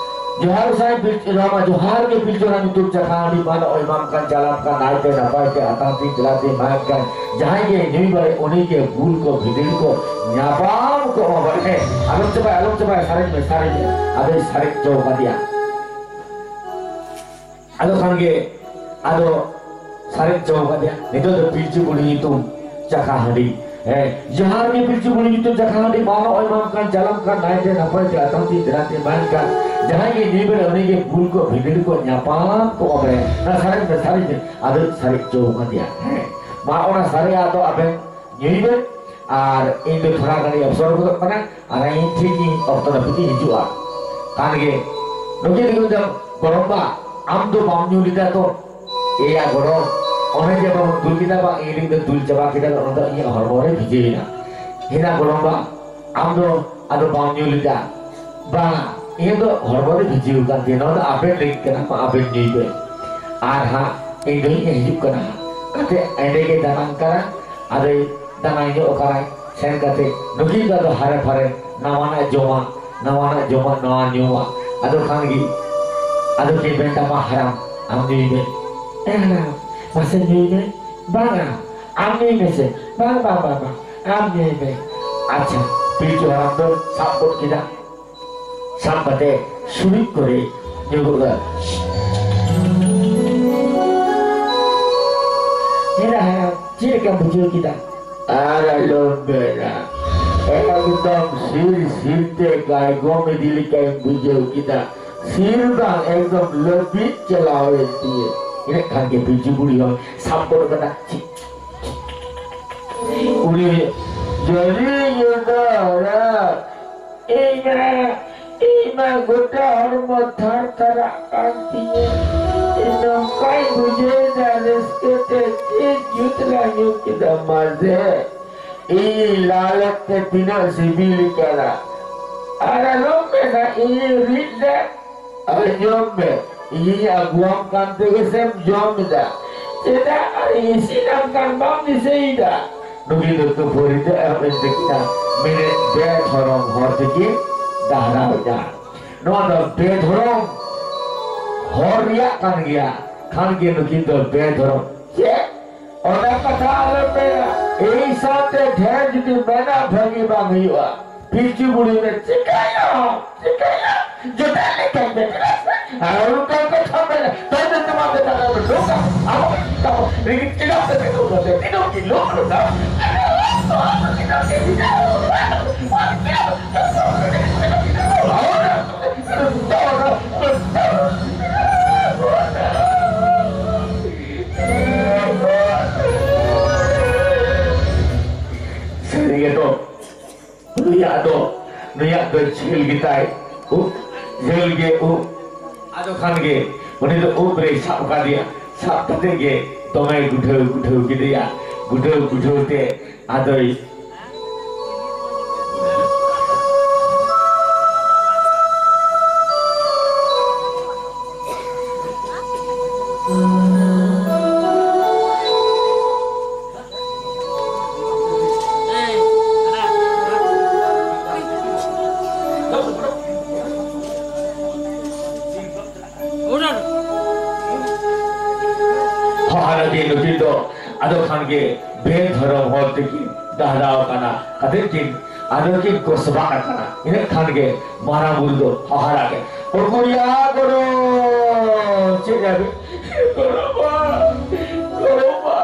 ᱡᱚᱦᱟᱨ ᱥᱟᱭ ᱯᱤᱞᱪᱩ, ᱱᱚᱣᱟ ᱢᱟ ᱡᱚᱦᱟᱨ ᱜᱮ ᱯᱤᱞᱪᱩ ᱦᱟᱲᱟᱢ ᱧᱩᱛᱩᱢ ᱪᱟᱠᱷᱟ ᱦᱟᱺᱰᱤ ᱢᱟ ᱱᱚᱜᱼᱚᱭ ᱮᱢᱟᱢ ᱠᱟᱱ, ᱪᱟᱞᱟᱢ ᱠᱟᱱ, ᱱᱟᱭᱛᱮ ᱱᱟᱯᱟᱭ ᱛᱮ ᱟᱛᱟᱝ ᱛᱤᱧ ᱫᱮᱞᱟ ᱛᱤᱧ ᱮᱢᱟᱢ ᱠᱟᱱ, ᱡᱟᱦᱟᱸᱭ ᱜᱮ ᱧᱩᱭ ᱵᱟᱲᱮ ᱩᱱᱤ ᱜᱮ ᱵᱩᱞ ᱠᱚ ᱵᱷᱤᱸᱫᱤᱲ ᱠᱚ ᱧᱟᱯᱟᱢ ᱠᱚ ᱮᱢᱟ ᱵᱟᱲᱮ᱾ ᱦᱮᱸ, ᱟᱞᱚᱢ ᱪᱟᱵᱟᱭᱟ, ᱟᱞᱚᱢ ᱪᱟᱵᱟᱭᱟ, ᱥᱟᱨᱮᱡ ᱢᱮ, ᱥᱟᱨᱮᱡ ᱢᱮ᱾ ᱟᱫᱚᱭ ᱥᱟᱨᱮᱡ ᱦᱚᱪᱚ ᱠᱟᱫᱮᱭᱟ᱾ ᱟᱫᱚ ᱠᱷᱟᱱ ᱜᱮ ᱟᱫᱚ ᱥᱟᱨᱮᱡ ᱦᱚᱪᱚ ᱠᱟᱫᱮᱭᱟ᱾ ᱱᱤᱛᱚᱜ ᱫᱚ ᱯᱤᱞᱪᱩ ᱵᱩᱲᱦᱤ ᱧᱩᱛᱩᱢ ᱪᱟᱠᱷᱟ ᱦᱟᱺᱰᱤ᱾ ᱦᱮᱸ, ᱡᱚᱦᱟᱨ ᱜᱮ ᱯᱤᱞᱪᱩ ᱵᱩᱲᱦᱤ ᱧᱩᱛᱩᱢ ᱪᱟᱠᱷᱟ ᱦᱟᱺᱰᱤ, ᱢᱟ ᱱᱚᱜᱼᱚᱭ ᱮᱢᱟᱢ ᱠᱟᱱ, ᱪᱟᱞᱟᱢ ᱠᱟᱱ, ᱱᱟᱭᱛᱮ ᱱᱟᱯᱟᱭ ᱛᱮ ᱟᱛᱟᱝ ᱛᱤᱧ ᱫᱮᱞᱟ ᱛᱤᱧ ᱮᱢᱟᱢ ᱠᱟᱱ, ᱡᱟᱦᱟᱸᱭ ᱜᱮ ᱧᱩᱭ ᱵᱟᱲᱟ ᱩᱱᱤ ᱜᱮ ᱵᱩᱞ ᱠᱚ ᱵᱷᱤᱸᱫᱤᱲ ᱠᱚ ᱧᱟᱯᱟᱢ ᱠᱚ ᱚᱵᱮ᱾ ᱚᱱᱟ ᱥᱟᱨᱮᱡ ᱢᱮ, ᱥᱟᱨᱮᱡ ᱢᱮ᱾ ᱟᱫᱚ ᱥᱟᱨᱮᱡ ᱦᱚᱪᱚ ᱠᱟᱫᱮᱭᱟ᱾ ᱦᱮᱸ, ᱢᱟ ᱚᱱᱟ ᱥᱟᱨᱮᱡ ᱟᱫᱚ ᱟᱵᱮᱱ ᱧᱩᱭ ᱵᱮᱱ, ᱟᱨ ᱤᱧ ᱫᱚ ᱛᱷᱚᱲᱟ ᱜᱟᱱᱤᱧ ᱚᱯᱥᱚᱨ ᱜᱚᱫᱚᱜ ᱠᱟᱱᱟ, ᱟᱨ ᱤᱧ ᱴᱷᱤᱠ ᱤᱧ ᱚᱠᱛᱚ ᱱᱟᱹᱯᱤᱛ ᱤᱧ ᱦᱤᱡᱩᱜᱼᱟ᱾ ᱠᱷᱟᱱ ᱜᱮ ᱱᱩᱠᱤᱱ ᱫᱚᱠᱤᱱ ᱢᱮᱱᱫᱟ, "ᱜᱚᱲᱚᱢᱵᱟ, ᱟᱢ ᱫᱚ ᱵᱟᱢ ᱧᱩ ᱞᱮᱫᱟ ᱛᱚ?" "ᱮᱭᱟ ᱜᱚᱲᱚᱢ, ᱚᱱᱮ ᱡᱮ ᱵᱟᱵᱚᱱ ᱫᱩᱞ ᱠᱮᱫᱟ ᱵᱟᱝ, ᱤᱧ ᱨᱮᱱ ᱫᱚ ᱫᱩᱞ ᱪᱟᱵᱟ ᱠᱮᱫᱟ, ᱚᱱᱟ ᱫᱚ ᱤᱧᱟᱹᱜ ᱦᱚᱲᱢᱚ ᱨᱮ ᱵᱷᱤᱡᱟᱹᱣ ᱮᱱᱟ᱾ ᱦᱮᱸ ᱜᱚᱲᱚᱢᱵᱟ, ᱟᱢ ᱫᱚ ᱟᱫᱚ ᱵᱟᱢ ᱧᱩ ᱞᱮᱫᱟ?" "ᱵᱟᱝ, ᱤᱧ ᱫᱚ ᱦᱚᱲᱢᱚ ᱨᱮ ᱵᱷᱤᱡᱟᱹᱣ ᱠᱟᱱ ᱛᱤᱧᱟᱹ, ᱱᱚᱣᱟ ᱫᱚ ᱟᱵᱮᱱ ᱞᱟᱹᱜᱤᱫ ᱠᱟᱱᱟ, ᱢᱟ ᱟᱵᱮᱱ ᱧᱩᱭ ᱵᱮᱱ, ᱟᱨ ᱦᱟᱸᱜ ᱤᱧ ᱫᱚᱧ ᱦᱤᱡᱩᱜ ᱠᱟᱱᱟ ᱦᱟᱸᱜ᱾" ᱠᱟᱛᱮ ᱮᱸᱰᱮ ᱜᱮ ᱫᱟᱱᱟᱝ ᱠᱟᱱᱟ᱾ ᱟᱫᱚᱭ ᱫᱟᱱᱟᱝ ᱧᱚᱜ ᱟᱠᱟᱱᱟᱭ᱾ ᱥᱮᱱ ᱠᱟᱛᱮ ᱱᱩᱠᱤᱱ ᱫᱚ ᱟᱫᱚ ᱦᱟᱨᱮ ᱯᱷᱟᱨᱮ ᱱᱟᱣᱟᱱᱟᱜ ᱡᱚᱢᱟᱜ, ᱱᱟᱣᱟᱱᱟᱜ ᱡᱚᱢᱟᱜ, ᱱᱟᱣᱟ ᱧᱩᱣᱟᱜ᱾ ᱟᱫᱚ ᱠᱷᱟᱱ ᱜᱮ ᱟᱫᱚ ᱠᱤᱱ ᱢᱮᱱᱫᱟ, "ᱢᱟ ᱦᱟᱲᱟᱢ, ᱟᱢ ᱧᱩᱭ ᱢᱮ᱾ ᱮ ᱦᱟᱲᱟᱢ, ᱢᱟᱥᱮ ᱧᱩᱭ ᱢᱮ᱾ ᱵᱟᱝᱟ, ᱟᱢ ᱧᱩᱭ ᱢᱮᱥᱮ᱾ ᱵᱟᱝ, ᱵᱟᱝ, ᱵᱟᱝ, ᱵᱟᱝ, ᱟᱢ ᱧᱩᱭ ᱢᱮ᱾" ᱟᱪᱪᱷᱟ, ᱯᱤᱞᱪᱩ ᱦᱟᱲᱟᱢ ᱫᱚ ᱥᱟᱵ ᱜᱚᱫ ᱠᱮᱫᱟ᱾ ᱥᱟᱵ ᱠᱟᱛᱮ ᱥᱩᱲᱤ ᱠᱚᱨᱮ ᱧᱩᱨᱩᱜᱼᱟ᱾ ᱦᱮᱨᱟ ᱦᱟᱲᱟᱢ, ᱪᱮᱫ ᱞᱮᱠᱟᱢ ᱵᱩᱡᱷᱟᱹᱣ ᱠᱮᱫᱟ? ᱟᱨ ᱟᱞᱚᱢ ᱢᱮᱱᱟ, ᱮᱠᱫᱚᱢ ᱥᱤᱨ ᱥᱤᱨ ᱛᱮ ᱜᱟᱭᱜᱚᱢ ᱤᱫᱤ ᱞᱮᱠᱟᱧ ᱵᱩᱡᱷᱟᱹᱣ ᱠᱮᱫᱟ᱾ ᱥᱤᱨ ᱵᱟᱝ, ᱮᱠᱫᱚᱢ ᱞᱟᱹᱵᱤᱫ ᱪᱟᱞᱟᱣᱮᱱ ᱛᱤᱧᱟᱹ᱾ ᱤᱱᱟᱹᱜ ᱠᱷᱟᱱ ᱜᱮ ᱯᱤᱞᱪᱩ ᱵᱩᱲᱦᱤ ᱦᱚᱸ ᱥᱟᱵ ᱜᱚᱫ ᱠᱟᱫᱟ᱾ ᱩᱱᱤ ᱡᱚᱞᱤ ᱧᱩᱫᱟᱹ ᱨᱮ ᱤᱧ ᱢᱟ, ᱤᱧ ᱢᱟ ᱜᱚᱴᱟ ᱦᱚᱲᱢᱚ ᱛᱷᱟᱨ ᱛᱷᱟᱨᱟᱜ ᱠᱟᱱ ᱛᱤᱧᱟᱹ᱾ ᱤᱧ ᱱᱚᱝᱠᱟᱧ ᱵᱩᱡᱷᱟᱹᱣᱮᱫᱟ ᱨᱟᱹᱥᱠᱟᱹ ᱛᱮ, ᱪᱮᱫ ᱡᱩᱛ ᱞᱟᱝ ᱧᱩ ᱠᱮᱫᱟ ᱢᱟᱥᱮ᱾ ᱤᱧ ᱞᱟᱞᱮᱫ ᱛᱮ ᱛᱤᱱᱟᱹᱜ ᱥᱤᱵᱤᱞ ᱠᱟᱱᱟ᱾ ᱟᱨ ᱟᱞᱚᱢ ᱢᱮᱱᱟ, ᱤᱧ ᱨᱤᱫ ᱞᱮᱫ ᱟᱨ ᱡᱚᱢ ᱢᱮ, ᱤᱧᱤᱧ ᱟᱹᱜᱩᱣᱟᱢ ᱠᱟᱱ ᱛᱮᱜᱮ ᱥᱮᱢ ᱡᱚᱢ ᱮᱫᱟ᱾ ᱪᱮᱫᱟᱜ ᱟᱨ ᱤᱥᱤᱱᱟᱢ ᱠᱟᱱ ᱵᱟᱢ ᱫᱤᱥᱟᱹᱭᱮᱫᱟ? ᱱᱩᱠᱤᱱ ᱫᱚ ᱠᱷᱟᱹᱯᱟᱹᱨᱤ ᱫᱚ ᱮᱦᱚᱵ ᱮᱱ ᱛᱟᱹᱠᱤᱱᱟ᱾ ᱢᱮᱱᱮᱫ ᱵᱮᱫᱷᱚᱨᱚᱢ ᱦᱚᱲ ᱛᱮᱠᱤᱱ ᱰᱟᱦᱨᱟᱣ ᱮᱫᱟ᱾ ᱱᱚᱣᱟ ᱫᱚ ᱵᱮᱫᱷᱚᱨᱚᱢ ᱦᱚᱲ ᱨᱮᱭᱟᱜ ᱠᱟᱱ ᱜᱮᱭᱟ᱾ ᱠᱷᱟᱱ ᱜᱮ ᱱᱩᱠᱤᱱ ᱫᱚ ᱵᱮᱫᱷᱚᱨᱚᱢ᱾ ᱪᱮᱫ? ᱚᱱᱟ ᱠᱟᱛᱷᱟ ᱟᱞᱚᱢ ᱢᱮᱱᱟ᱾ ᱮᱭ ᱥᱟᱶᱛᱮ ᱰᱷᱮᱨ ᱡᱩᱫᱤ ᱢᱮᱱᱟ ᱵᱷᱟᱹᱜᱤ ᱵᱟᱝ ᱦᱩᱭᱩᱜᱼᱟ᱾ ᱯᱤᱞᱪᱩ ᱵᱩᱲᱦᱤ ᱢᱮᱱ, ᱪᱤᱠᱟᱹᱭᱟ? ᱪᱤᱠᱟᱹᱭᱟ? ᱡᱚᱴᱮᱫ ᱞᱮᱠᱟᱧ ᱢᱮ, ᱪᱮᱫᱟᱜ ᱥᱮ? ᱟᱨ ᱚᱱᱠᱟ ᱠᱟᱛᱷᱟ ᱢᱮᱱᱟ᱾ ᱛᱚ ᱡᱚᱛᱚ ᱢᱟ ᱵᱮᱴᱟ ᱫᱚ ᱰᱚᱠᱟ᱾ ᱟᱵᱚ ᱠᱟᱵᱚ ᱨᱤᱜᱤ ᱪᱮᱫᱟᱜ ᱥᱮ ᱛᱤᱱᱟᱹᱜ ᱫᱚ ᱛᱤᱱᱟᱹᱜ ᱠᱤᱞᱳ ᱠᱟᱱᱟ? ᱥᱟᱹᱨᱤ ᱜᱮᱛᱚ, ᱱᱩᱭᱟᱜ ᱫᱚ, ᱱᱩᱭᱟᱜ ᱫᱚ ᱡᱷᱟᱹᱞ ᱜᱮᱛᱟᱭ ᱩᱵ, ᱡᱷᱟᱹᱞ ᱜᱮ ᱩᱵ᱾ ᱟᱫᱚ ᱠᱷᱟᱱ ᱜᱮ ᱩᱱᱤ ᱫᱚ ᱩᱵ ᱨᱮᱭ ᱥᱟᱵ ᱠᱟᱫᱮᱭᱟ, ᱥᱟᱵ ᱠᱟᱛᱮ ᱜᱮ ᱫᱚᱢᱮᱭ ᱜᱩᱴᱷᱟᱹᱣ ᱜᱩᱴᱷᱟᱹᱣ ᱠᱮᱫᱮᱭᱟ, ᱜᱩᱴᱷᱟᱹᱣ ᱜᱩᱴᱷᱟᱹᱣ ᱛᱮ ᱟᱫᱚᱭ ᱜᱮ ᱵᱮᱫᱷᱚᱨᱚᱢ ᱦᱚᱨ ᱛᱮᱠᱤᱱ ᱰᱟᱦᱨᱟᱣ ᱟᱠᱟᱱᱟ᱾ ᱠᱟᱛᱮ ᱠᱤᱱ ᱟᱫᱚ ᱠᱤᱱ ᱠᱚᱥᱵᱟᱜ ᱟᱠᱟᱱᱟ᱾ ᱤᱱᱟᱹᱜ ᱠᱷᱟᱱ ᱜᱮ ᱢᱟᱨᱟᱝ ᱵᱩᱨᱩ ᱫᱚ ᱦᱟᱦᱟᱲᱟ ᱜᱮ, "ᱩᱠᱩᱨᱭᱟ ᱜᱚᱲᱚ, ᱪᱮᱫ ᱭᱟ ᱵᱤᱱ? ᱜᱚᱲᱚ ᱵᱟ, ᱜᱚᱲᱚ ᱵᱟ,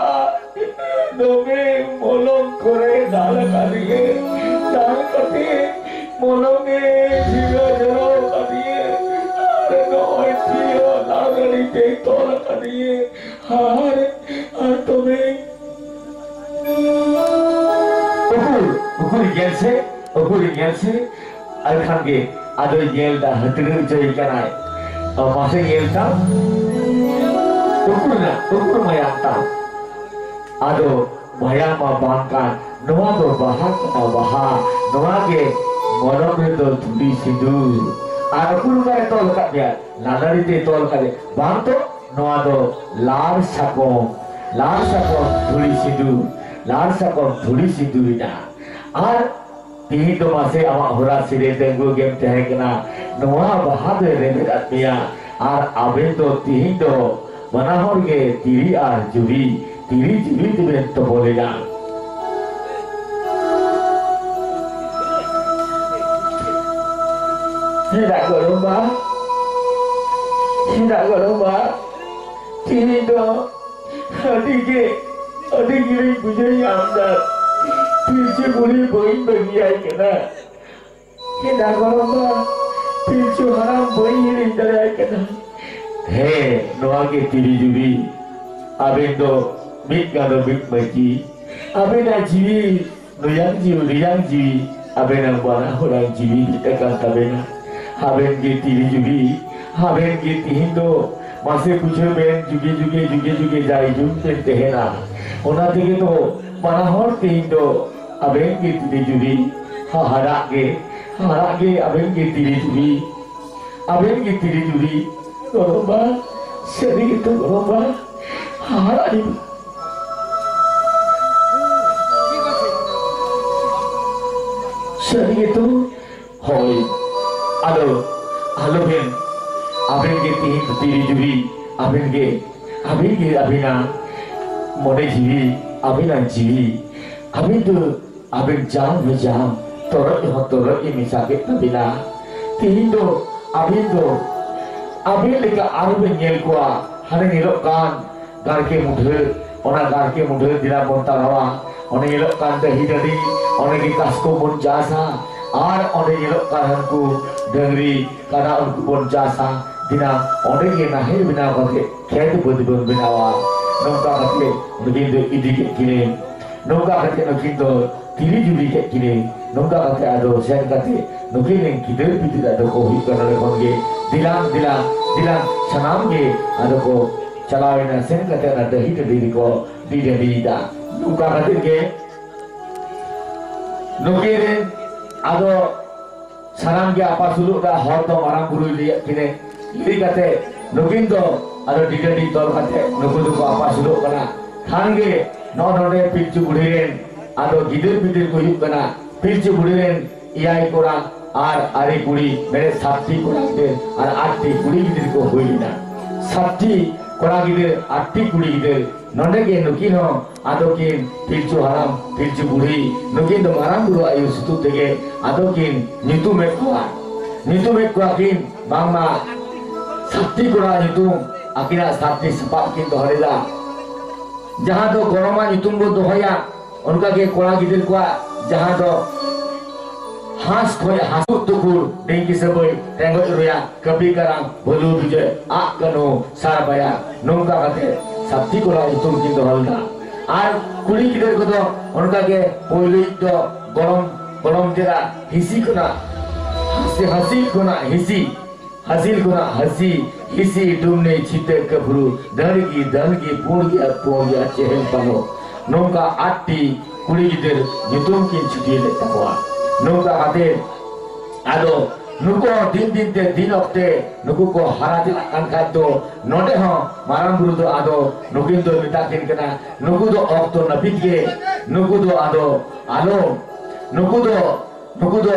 ᱫᱚᱢᱮ ᱢᱚᱞᱚᱝ ᱠᱚᱨᱮ ᱫᱟᱞ ᱟᱠᱟᱫᱤᱧᱟᱹ, ᱫᱟᱞ ᱠᱟᱛᱮ ᱢᱚᱞᱚᱝ ᱮ ᱡᱷᱤᱸᱜᱟᱹ ᱡᱷᱟᱹᱞᱟᱹᱣ ᱟᱠᱟᱫᱤᱧᱟᱹ, ᱟᱨ ᱱᱚᱜᱼᱚᱭ ᱛᱤ ᱦᱚᱸ ᱞᱟᱜᱟᱱᱤ ᱛᱮ ᱛᱚᱞ ᱟᱠᱟᱫᱤᱧᱟᱹ, ᱟᱨ, ᱟᱨ ᱛᱚᱵᱮ ᱩᱠᱩᱨ, ᱩᱠᱩᱨ ᱧᱮᱞ ᱥᱮ, ᱩᱠᱩᱨ ᱧᱮᱞ ᱥᱮ?" ᱟᱨ ᱠᱷᱟᱱ ᱜᱮ ᱟᱫᱚᱭ ᱧᱮᱞ ᱫᱟ, ᱦᱟᱹᱛᱲᱟᱹᱣ ᱦᱚᱪᱚᱭᱮ ᱠᱟᱱᱟᱭ᱾ ᱢᱟᱥᱮ ᱧᱮᱞ ᱛᱟᱢ, ᱩᱠᱩᱨ ᱱᱟ, ᱩᱠᱩᱨ ᱢᱟᱭᱟᱢ ᱛᱟᱢ? ᱟᱫᱚ ᱢᱟᱭᱟᱢ ᱢᱟ ᱵᱟᱝ ᱠᱟᱱ, ᱱᱚᱣᱟ ᱫᱚ ᱵᱟᱦᱟ ᱠᱟᱱᱟ, ᱵᱟᱦᱟ᱾ ᱱᱚᱣᱟ ᱜᱮ ᱢᱚᱞᱚᱝ ᱨᱮᱫᱚ ᱫᱷᱩᱲᱤ ᱥᱤᱸᱫᱩᱨ᱾ ᱟᱨ ᱩᱠᱩᱨ ᱚᱠᱟᱨᱮ ᱛᱚᱞ ᱟᱠᱟᱫ ᱢᱮᱭᱟ? ᱞᱟᱞᱟᱨᱤ ᱛᱮ ᱛᱚᱞ ᱟᱠᱟᱫ ᱢᱮᱭᱟ᱾ ᱵᱟᱝ ᱛᱚ, ᱱᱚᱣᱟ ᱫᱚ ᱞᱟᱲ ᱥᱟᱠᱚᱢ, ᱞᱟᱲ ᱥᱟᱠᱚᱢ ᱫᱷᱩᱲᱤ ᱥᱤᱸᱫᱩᱨ, ᱞᱟᱲ ᱥᱟᱠᱚᱢ ᱫᱷᱩᱲᱤ ᱥᱤᱸᱫᱩᱨ ᱮᱱᱟ᱾ ᱟᱨ ᱛᱤᱦᱤᱧ ᱫᱚ ᱢᱟᱥᱮ ᱟᱢᱟᱜ ᱦᱚᱨᱟ ᱥᱤᱨᱮ ᱰᱟᱺᱜᱩᱣᱟᱹ ᱜᱮᱢ ᱛᱟᱦᱮᱸ ᱠᱟᱱᱟ, ᱱᱚᱣᱟ ᱵᱟᱦᱟ ᱫᱚᱭ ᱨᱮᱵᱮᱫ ᱟᱫ ᱢᱮᱭᱟ, ᱟᱨ ᱟᱵᱮᱱ ᱫᱚ ᱛᱤᱦᱤᱧ ᱫᱚ ᱵᱟᱱᱟ ᱦᱚᱲ ᱜᱮ ᱛᱤᱨᱤ ᱟᱨ ᱡᱩᱨᱤ, ᱛᱤᱨᱤ ᱡᱩᱨᱤ ᱛᱮᱵᱮᱱ ᱛᱚᱯᱚᱞ ᱮᱱᱟ᱾ ᱦᱮᱸ ᱫᱟ ᱜᱚᱲᱚᱢ ᱵᱟ, ᱦᱮᱸ ᱫᱟ ᱜᱚᱲᱚᱢ ᱵᱟ, ᱛᱤᱦᱤᱧ ᱫᱚ ᱟᱹᱰᱤ ᱜᱮ, ᱟᱹᱰᱤ ᱜᱮᱞᱤᱧ ᱵᱩᱡᱷᱟᱹᱣ ᱧᱟᱢ ᱫᱟ᱾ ᱯᱤᱞᱪᱩ ᱵᱩᱲᱦᱤ ᱵᱟᱹᱧ ᱵᱟᱹᱜᱤᱭᱟᱭ ᱠᱟᱱᱟ᱾ ᱦᱮᱸ ᱫᱟ ᱜᱚᱲᱚᱢ ᱵᱟ, ᱯᱤᱞᱪᱩ ᱦᱟᱲᱟᱢ ᱵᱟᱹᱧ ᱦᱤᱲᱤᱧ ᱫᱟᱲᱮᱭᱟᱭ ᱠᱟᱱᱟ᱾ ᱦᱮᱸ, ᱱᱚᱣᱟ ᱜᱮ ᱛᱤᱨᱤ ᱡᱩᱨᱤ᱾ ᱟᱵᱮᱱ ᱫᱚ ᱢᱤᱫ ᱜᱟᱸᱰᱚ ᱢᱤᱫ ᱢᱟᱹᱪᱤ᱾ ᱟᱵᱮᱱᱟᱜ ᱡᱤᱣᱤ ᱱᱩᱭᱟᱝ ᱡᱤᱣᱤ, ᱨᱮᱭᱟᱝ ᱡᱤᱣᱤ, ᱟᱵᱮᱱᱟᱜ ᱵᱟᱱᱟ ᱦᱚᱲᱟᱝ ᱡᱤᱣᱤ ᱢᱤᱫ ᱟᱠᱟᱱ ᱛᱟᱵᱮᱱᱟ᱾ ᱟᱵᱮᱱ ᱜᱮ ᱛᱤᱨᱤ ᱡᱩᱨᱤ, ᱟᱵᱮᱱ ᱜᱮ ᱛᱤᱦᱤᱧ ᱫᱚ ᱢᱟᱥᱮ ᱵᱩᱡᱷᱟᱹᱣ ᱵᱮᱱ, ᱡᱩᱜᱮ ᱡᱩᱜᱮ, ᱡᱩᱜᱮ ᱡᱩᱜᱮ ᱡᱟᱭ ᱡᱩᱜᱽ ᱵᱮᱱ ᱛᱟᱦᱮᱱᱟ᱾ ᱚᱱᱟ ᱛᱮᱜᱮ ᱛᱚ ᱵᱟᱱᱟ ᱦᱚᱲ ᱛᱤᱦᱤᱧ ᱫᱚ ᱟᱵᱮᱱ ᱜᱮ ᱛᱤᱨᱤ ᱡᱩᱨᱤ, ᱦᱟᱦᱟᱲᱟᱜ ᱜᱮ, ᱦᱟᱦᱟᱲᱟᱜ ᱜᱮ ᱟᱵᱮᱱ ᱜᱮ ᱛᱤᱨᱤ ᱡᱩᱨᱤ, ᱟᱵᱮᱱ ᱜᱮ ᱛᱤᱨᱤ ᱡᱩᱨᱤ, ᱜᱚᱲᱚᱢᱵᱟ, ᱥᱟᱹᱨᱤ ᱜᱮᱛᱚ ᱜᱚᱲᱚᱢᱵᱟ, ᱦᱟᱦᱟᱲᱟᱜ ᱜᱮ᱾ ᱥᱟᱹᱨᱤ ᱜᱮᱛᱚ᱾ ᱦᱳᱭ᱾ ᱟᱫᱚ ᱟᱞᱚᱵᱮᱱ, ᱟᱵᱮᱱ ᱜᱮ ᱛᱤᱦᱤᱧ ᱛᱤᱨᱤ ᱡᱩᱨᱤ, ᱟᱵᱮᱱ ᱜᱮ, ᱟᱵᱮᱱ ᱜᱮ ᱟᱵᱮᱱᱟᱜ ᱢᱚᱱᱮ ᱡᱤᱣᱤ ᱟᱹᱵᱤᱱᱟᱜ ᱡᱤᱣᱤ, ᱟᱹᱵᱤᱱ ᱫᱚ ᱟᱹᱵᱤᱱ ᱡᱟᱝ ᱦᱚᱸ ᱡᱟᱝ, ᱛᱚᱨᱚᱡ ᱦᱚᱸ ᱛᱚᱨᱚᱡ ᱮ ᱢᱮᱥᱟ ᱠᱮᱫ ᱛᱟᱹᱵᱤᱱᱟ᱾ ᱛᱤᱦᱤᱧ ᱫᱚ ᱟᱹᱵᱤᱱ ᱫᱚ ᱟᱹᱵᱤᱱ ᱞᱮᱠᱟ ᱟᱨᱚ ᱵᱤᱱ ᱧᱮᱞ ᱠᱚᱣᱟ᱾ ᱦᱟᱱᱮ ᱧᱮᱞᱚᱜ ᱠᱟᱱ ᱜᱟᱲᱠᱮ ᱢᱩᱰᱷᱟᱹ, ᱚᱱᱟ ᱜᱟᱲᱠᱮ ᱢᱩᱰᱷᱟᱹ ᱫᱮᱞᱟ ᱵᱚᱱ ᱛᱟᱲᱟᱣᱟ᱾ ᱚᱱᱮ ᱧᱮᱞᱚᱜ ᱠᱟᱱ ᱰᱟᱹᱦᱤ ᱰᱟᱹᱰᱤ, ᱚᱸᱰᱮ ᱜᱮ ᱠᱟᱥᱠᱚᱢ ᱵᱚᱱ ᱪᱟᱥᱟ, ᱟᱨ ᱚᱸᱰᱮ ᱧᱮᱞᱚᱜ ᱠᱟᱱ ᱦᱟᱹᱱᱠᱩ ᱰᱟᱹᱝᱨᱤ ᱠᱟᱰᱟ ᱩᱱᱠᱩ ᱵᱚᱱ ᱪᱟᱥᱟ᱾ ᱫᱤᱱᱟ ᱚᱸᱰᱮ ᱜᱮ ᱱᱟᱦᱮᱞ ᱵᱮᱱᱟᱣ ᱠᱟᱛᱮ ᱠᱷᱮᱛ ᱵᱟᱹᱫᱽ ᱵᱚᱱ ᱵᱮᱱᱟᱣᱟ᱾ ᱱᱚᱝᱠᱟ ᱠᱟᱛᱮ ᱱᱩᱠᱤᱱ ᱫᱚ ᱤᱫᱤ ᱠᱮᱫ ᱠᱤᱱᱟᱹ᱾ ᱱᱚᱝᱠᱟ ᱠᱟᱛᱮ ᱱᱩᱠᱤᱱ ᱫᱚ ᱛᱤᱨᱤ ᱡᱩᱨᱤ ᱠᱮᱫ ᱠᱤᱱᱟᱹ᱾ ᱱᱚᱝᱠᱟ ᱠᱟᱛᱮ ᱟᱫᱚ ᱥᱮᱱ ᱠᱟᱛᱮ ᱱᱩᱠᱤᱱ ᱨᱮᱱ ᱜᱤᱫᱟᱹᱨ ᱯᱤᱫᱟᱹᱨ ᱟᱫᱚ ᱠᱚ ᱦᱩᱭᱩᱜ ᱠᱟᱱᱟ ᱱᱚᱰᱮ ᱠᱷᱚᱱ ᱜᱮ᱾ ᱫᱮᱞᱟᱝ ᱫᱮᱞᱟᱝ ᱫᱮᱞᱟᱝ ᱥᱟᱱᱟᱢ ᱜᱮ ᱟᱫᱚ ᱠᱚ ᱪᱟᱞᱟᱣ ᱮᱱᱟ᱾ ᱥᱮᱱ ᱠᱟᱛᱮ ᱚᱱᱟ ᱰᱟᱹᱦᱤ ᱰᱟᱹᱰᱤ ᱨᱮᱠᱚ ᱰᱤᱰᱟᱹᱰᱤᱭᱮᱫᱟ᱾ ᱱᱚᱝᱠᱟ ᱠᱟᱛᱮ ᱜᱮ ᱱᱩᱠᱤᱱ ᱨᱮᱱ ᱟᱫᱚ ᱥᱟᱱᱟᱢ ᱜᱮ ᱟᱯᱟᱥᱩᱞᱚᱜ ᱨᱮ ᱦᱚᱲ ᱫᱚ ᱢᱟᱨᱟᱝ ᱵᱩᱨᱩᱭ ᱞᱟᱹᱭᱟᱫ ᱠᱤᱱᱟᱹ᱾ ᱞᱟᱹᱭ ᱠᱟᱛᱮ ᱱᱩᱠᱤᱱ ᱫᱚ ᱟᱫᱚ ᱰᱤᱰᱟᱹᱰᱤ ᱛᱚᱞ ᱠᱟᱛᱮ ᱱᱩᱠᱩ ᱫᱚᱠᱚ ᱟᱯᱟᱥᱩᱞᱚᱜ ᱠᱟᱱᱟ᱾ ᱠᱷᱟᱱ ᱜᱮ ᱱᱚᱜᱼᱚ ᱱᱚᱰᱮ ᱯᱤᱞᱪᱩ ᱵᱩᱲᱦᱤ ᱨᱮᱱ ᱟᱫᱚ ᱜᱤᱫᱟᱹᱨ ᱯᱤᱫᱟᱹᱨ ᱠᱚ ᱦᱩᱭᱩᱜ ᱠᱟᱱᱟ᱾ ᱯᱤᱞᱪᱩ ᱵᱩᱲᱦᱤ ᱨᱮᱱ ᱮᱭᱟᱭ ᱠᱚᱲᱟ ᱟᱨ ᱟᱨᱮ ᱠᱩᱲᱤ, ᱢᱮᱱᱮᱫ ᱥᱟᱛᱴᱤ ᱠᱚᱲᱟ ᱜᱤᱫᱟᱹᱨ ᱟᱨ ᱟᱴᱴᱤ ᱠᱩᱲᱤ ᱜᱤᱫᱟᱹᱨ ᱠᱚ ᱦᱩᱭ ᱞᱮᱱᱟ᱾ ᱥᱟᱛᱴᱤ ᱠᱚᱲᱟ ᱜᱤᱫᱟᱹᱨ, ᱟᱴᱴᱤ ᱠᱩᱲᱤ ᱜᱤᱫᱟᱹᱨ᱾ ᱱᱚᱰᱮ ᱜᱮ ᱱᱩᱠᱤᱱ ᱦᱚᱸ ᱟᱫᱚ ᱠᱤᱱ ᱯᱤᱞᱪᱩ ᱦᱟᱲᱟᱢ, ᱯᱤᱞᱪᱩ ᱵᱩᱲᱦᱤ, ᱱᱩᱠᱤᱱ ᱫᱚ ᱢᱟᱨᱟᱝ ᱵᱩᱨᱩ ᱟᱭᱩᱨ ᱥᱩᱛᱩᱜ ᱛᱮᱜᱮ ᱟᱫᱚ ᱠᱤᱱ ᱧᱩᱛᱩᱢᱮᱫ ᱠᱚᱣᱟ᱾ ᱧᱩᱛᱩᱢᱮᱫ ᱠᱚᱣᱟ ᱠᱤᱱ ᱵᱟᱝᱢᱟ ᱥᱟᱛᱴᱤ ᱠᱚᱲᱟ ᱧᱩᱛᱩᱢ, ᱟᱹᱠᱤᱱᱟᱜ ᱥᱟᱛᱴᱤ ᱥᱟᱯᱟᱵ ᱠᱤᱱ ᱫᱚᱦᱚ ᱞᱮᱫᱟ᱾ ᱡᱟᱦᱟᱸ ᱫᱚ ᱜᱚᱲᱚᱢᱟᱜ ᱧᱩᱛᱩᱢ ᱵᱚ ᱫᱚᱦᱚᱭᱟ, ᱚᱱᱠᱟ ᱜᱮ ᱠᱚᱲᱟ ᱜᱤᱫᱟᱹᱨ ᱠᱚᱣᱟᱜ ᱡᱟᱦᱟᱸ ᱫᱚ ᱦᱟᱸᱥ ᱠᱷᱚᱡ ᱦᱟᱸᱥᱩᱜ ᱛᱩᱠᱩᱲ, ᱰᱷᱤᱝᱠᱤ ᱥᱟᱹᱵᱟᱹᱭ, ᱴᱮᱸᱜᱚᱡ ᱨᱩᱭᱟ, ᱠᱟᱹᱯᱤ ᱠᱟᱨᱟᱢ, ᱵᱷᱟᱹᱞᱩ ᱵᱤᱡᱚᱭ, ᱟᱜ ᱠᱟᱹᱱᱩ, ᱥᱟᱨ ᱵᱟᱭᱟ, ᱱᱚᱝᱠᱟ ᱠᱟᱛᱮ ᱥᱟᱛᱴᱤ ᱠᱚᱲᱟ ᱧᱩᱛᱩᱢ ᱠᱤᱱ ᱫᱚᱦᱚ ᱞᱮᱫᱟ᱾ ᱟᱨ ᱠᱩᱲᱤ ᱜᱤᱫᱟᱹᱨ ᱠᱚᱫᱚ ᱚᱱᱠᱟ ᱜᱮ ᱯᱳᱭᱞᱳᱭᱤᱡ ᱫᱚ ᱜᱚᱲᱚᱢ, ᱜᱚᱲᱚᱢ ᱡᱮᱨᱟ ᱦᱤᱥᱤ ᱠᱷᱚᱱᱟᱜ, ᱦᱟᱹᱥᱤ, ᱦᱟᱹᱥᱤ ᱠᱷᱚᱱᱟᱜ ᱦᱤᱥᱤ, ᱦᱟᱹᱥᱤᱞ ᱠᱷᱚᱱᱟᱜ ᱦᱟᱹᱥᱤ, ᱦᱤᱥᱤ, ᱰᱩᱢᱱᱤ, ᱪᱷᱤᱛᱟᱹ, ᱠᱟᱹᱯᱨᱩ, ᱫᱟᱹᱲᱜᱤ, ᱫᱟᱹᱞᱜᱤ, ᱯᱩᱸᱰ ᱜᱮᱭᱟ, ᱯᱩᱸᱰ ᱜᱮᱭᱟ, ᱪᱮᱦᱮᱞ ᱯᱟᱞᱚ᱾ ᱱᱚᱝᱠᱟ ᱟᱴᱴᱤ ᱠᱩᱲᱤ ᱜᱤᱫᱟᱹᱨ ᱧᱩᱛᱩᱢ ᱠᱤᱱ ᱪᱷᱩᱴᱤᱭᱟᱹᱣ ᱞᱮᱫ ᱛᱟᱠᱚᱣᱟ᱾ ᱱᱚᱝᱠᱟ ᱠᱟᱛᱮ ᱟᱫᱚ ᱱᱩᱠᱩ ᱦᱚᱸ ᱫᱤᱱ ᱫᱤᱱ ᱛᱮ ᱫᱤᱱ ᱚᱠᱛᱮ ᱱᱩᱠᱩ ᱠᱚ ᱦᱟᱨᱟ ᱪᱟᱞᱟᱜ ᱠᱟᱱ ᱠᱷᱟᱡ ᱫᱚ ᱱᱚᱰᱮ ᱦᱚᱸ ᱢᱟᱨᱟᱝ ᱵᱩᱨᱩ ᱫᱚ ᱟᱫᱚ ᱱᱩᱠᱤᱱ ᱫᱚ ᱢᱮᱛᱟ ᱠᱤᱱ ᱠᱟᱱᱟ, ᱱᱩᱠᱩ ᱫᱚ ᱚᱠᱛᱚ ᱱᱟᱹᱯᱤᱛ ᱜᱮ, ᱱᱩᱠᱩ ᱫᱚ ᱟᱫᱚ ᱟᱞᱚ, ᱱᱩᱠᱩ ᱫᱚ, ᱱᱩᱠᱩ ᱫᱚ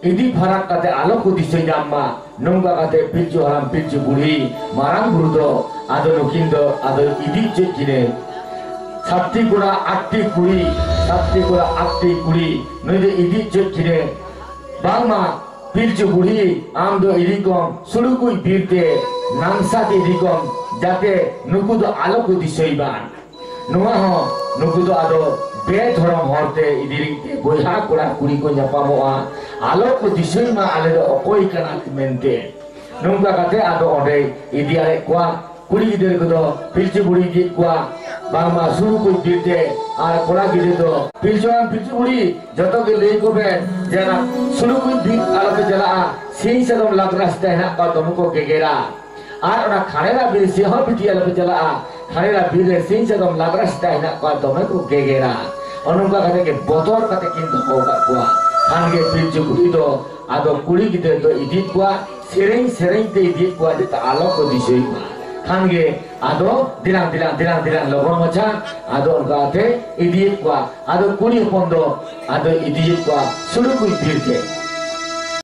ᱤᱫᱤ ᱯᱷᱟᱨᱟᱠ ᱠᱟᱛᱮ ᱟᱞᱚ ᱠᱚ ᱫᱤᱥᱟᱹ ᱧᱟᱢ ᱢᱟ᱾ ᱱᱚᱝᱠᱟ ᱠᱟᱛᱮ ᱯᱤᱞᱪᱩ ᱦᱟᱲᱟᱢ ᱯᱤᱞᱪᱩ ᱵᱩᱲᱦᱤ ᱢᱟᱨᱟᱝ ᱵᱩᱨᱩ ᱫᱚ ᱟᱫᱚ ᱱᱩᱠᱤᱱ ᱫᱚ ᱟᱫᱚ ᱤᱫᱤ ᱦᱚᱪᱚᱭᱮᱫ ᱠᱤᱱᱟᱹ᱾ ᱥᱟᱛᱴᱤ ᱠᱚᱲᱟ ᱟᱴᱴᱤ ᱠᱩᱲᱤ, ᱥᱟᱛᱴᱤ ᱠᱚᱲᱟ ᱟᱴᱴᱤ ᱠᱩᱲᱤ, ᱱᱩᱭ ᱫᱚ ᱤᱫᱤ ᱦᱚᱪᱚᱭᱮᱫ ᱠᱤᱱᱟᱹ᱾ ᱵᱟᱝᱢᱟ ᱯᱤᱞᱪᱩ ᱵᱩᱲᱦᱤ, ᱟᱢ ᱫᱚ ᱤᱫᱤ ᱠᱚᱢ ᱥᱩᱲᱩ ᱠᱩᱡ ᱵᱤᱨ ᱛᱮ, ᱱᱟᱝᱥᱟ ᱛᱮ ᱤᱫᱤ ᱠᱚᱢ, ᱡᱟᱛᱮ ᱱᱩᱠᱩ ᱫᱚ ᱟᱞᱚ ᱠᱚ ᱫᱤᱥᱟᱹᱭ ᱢᱟ᱾ ᱱᱚᱣᱟ ᱦᱚᱸ ᱱᱩᱠᱩ ᱫᱚ ᱟᱫᱚ ᱵᱮᱫᱷᱚᱨᱚᱢ ᱦᱚᱨ ᱛᱮ ᱤᱫᱤ ᱨᱮᱜᱮ ᱵᱚᱭᱦᱟ ᱠᱚᱲᱟ ᱠᱩᱲᱤ ᱠᱚ ᱧᱟᱯᱟᱢᱚᱜᱼᱟ, ᱟᱞᱚ ᱠᱚ ᱫᱤᱥᱟᱹᱭ ᱢᱟ ᱟᱞᱮ ᱫᱚ ᱚᱠᱚᱭ ᱠᱟᱱᱟ ᱢᱮᱱᱛᱮ᱾ ᱱᱚᱝᱠᱟ ᱠᱟᱛᱮ ᱟᱫᱚ ᱚᱸᱰᱮ ᱤᱫᱤ ᱟᱨᱮᱫ ᱠᱚᱣᱟ᱾ ᱠᱩᱲᱤ ᱜᱤᱫᱽᱨᱟᱹ ᱠᱚᱫᱚ ᱯᱤᱞᱪᱩ ᱵᱩᱲᱦᱤ ᱤᱫᱤᱭᱮᱫ ᱠᱚᱣᱟ, ᱵᱟᱝᱢᱟ ᱥᱩᱲᱩ ᱠᱩᱡ ᱵᱤᱨ ᱛᱮ, ᱟᱨ ᱠᱚᱲᱟ ᱜᱤᱫᱽᱨᱟᱹ ᱫᱚ ᱯᱤᱞᱪᱩ ᱦᱟᱲᱟᱢ ᱯᱤᱞᱪᱩ ᱵᱩᱲᱦᱤ ᱡᱚᱛᱚ ᱜᱮ ᱞᱟᱹᱭ ᱠᱚ ᱵᱮᱱ ᱡᱮ ᱚᱱᱟ ᱥᱩᱲᱩ ᱠᱩᱡ ᱵᱤᱨ ᱟᱞᱚ ᱯᱮ ᱪᱟᱞᱟᱜᱼᱟ, ᱥᱤᱧ ᱥᱟᱫᱚᱢ ᱞᱟᱜᱽᱲᱟ ᱥᱮᱛᱟ ᱦᱮᱱᱟᱜ ᱠᱚᱣᱟ, ᱫᱚᱢᱮ ᱠᱚ ᱜᱮᱜᱮᱨᱟ᱾ ᱟᱨ ᱚᱱᱟ ᱠᱷᱟᱲᱮᱨᱟ ᱵᱤᱨ ᱥᱮᱫ ᱦᱚᱸ ᱵᱤᱴᱤ ᱟᱞᱚ ᱯᱮ ᱪᱟᱞᱟᱜᱼᱟ, ᱠᱷᱟᱲᱮᱨᱟ ᱵᱤᱨ ᱨᱮ ᱥᱤᱧ ᱥᱟᱫᱚᱢ ᱞᱟᱜᱽᱲᱟ ᱥᱮᱛᱟ ᱦᱮᱱᱟᱜ ᱠᱚᱣᱟ, ᱫᱚᱢᱮ ᱠᱚ ᱜᱮᱜᱮᱨᱟ᱾ ᱚᱱᱮ ᱚᱱᱠᱟ ᱠᱟᱛᱮ ᱜᱮ ᱵᱚᱛᱚᱨ ᱠᱟᱛᱮ ᱠᱤᱱ ᱫᱚᱦᱚ ᱟᱠᱟᱫ ᱠᱚᱣᱟ᱾ ᱠᱷᱟᱱ ᱜᱮ ᱯᱤᱞᱪᱩ ᱵᱩᱲᱦᱤ ᱫᱚ ᱟᱫᱚ ᱠᱩᱲᱤ ᱜᱤᱫᱽᱨᱟᱹ ᱫᱚ ᱤᱫᱤᱭᱮᱫ ᱠᱚᱣᱟ, ᱥᱮᱨᱮᱧ ᱥᱮᱨᱮᱧ ᱛᱮ ᱤᱫᱤᱭᱮᱫ ᱠᱚᱣᱟ, ᱡᱟᱛᱮ ᱟᱞᱚ ᱠᱚ ᱫᱤᱥᱟᱹᱭ ᱢᱟ᱾ ᱠᱷᱟᱱ ᱜᱮ ᱟᱫᱚ ᱫᱮᱞᱟᱝ ᱫᱮᱞᱟᱝ ᱫᱮᱞᱟᱝ ᱫᱮᱞᱟᱝ ᱞᱚᱜᱚᱱ ᱢᱟᱪᱷᱟ ᱟᱫᱚ ᱚᱱᱠᱟ ᱠᱟᱛᱮ ᱤᱫᱤᱭᱮᱫ ᱠᱚᱣᱟ᱾ ᱟᱫᱚ ᱠᱩᱲᱤ ᱦᱚᱯᱚᱱ ᱫᱚ ᱟᱫᱚ ᱤᱫᱤᱭᱮᱫ ᱠᱚᱣᱟ ᱥᱩᱲᱩ ᱠᱩᱡ ᱵᱤᱨ ᱛᱮ᱾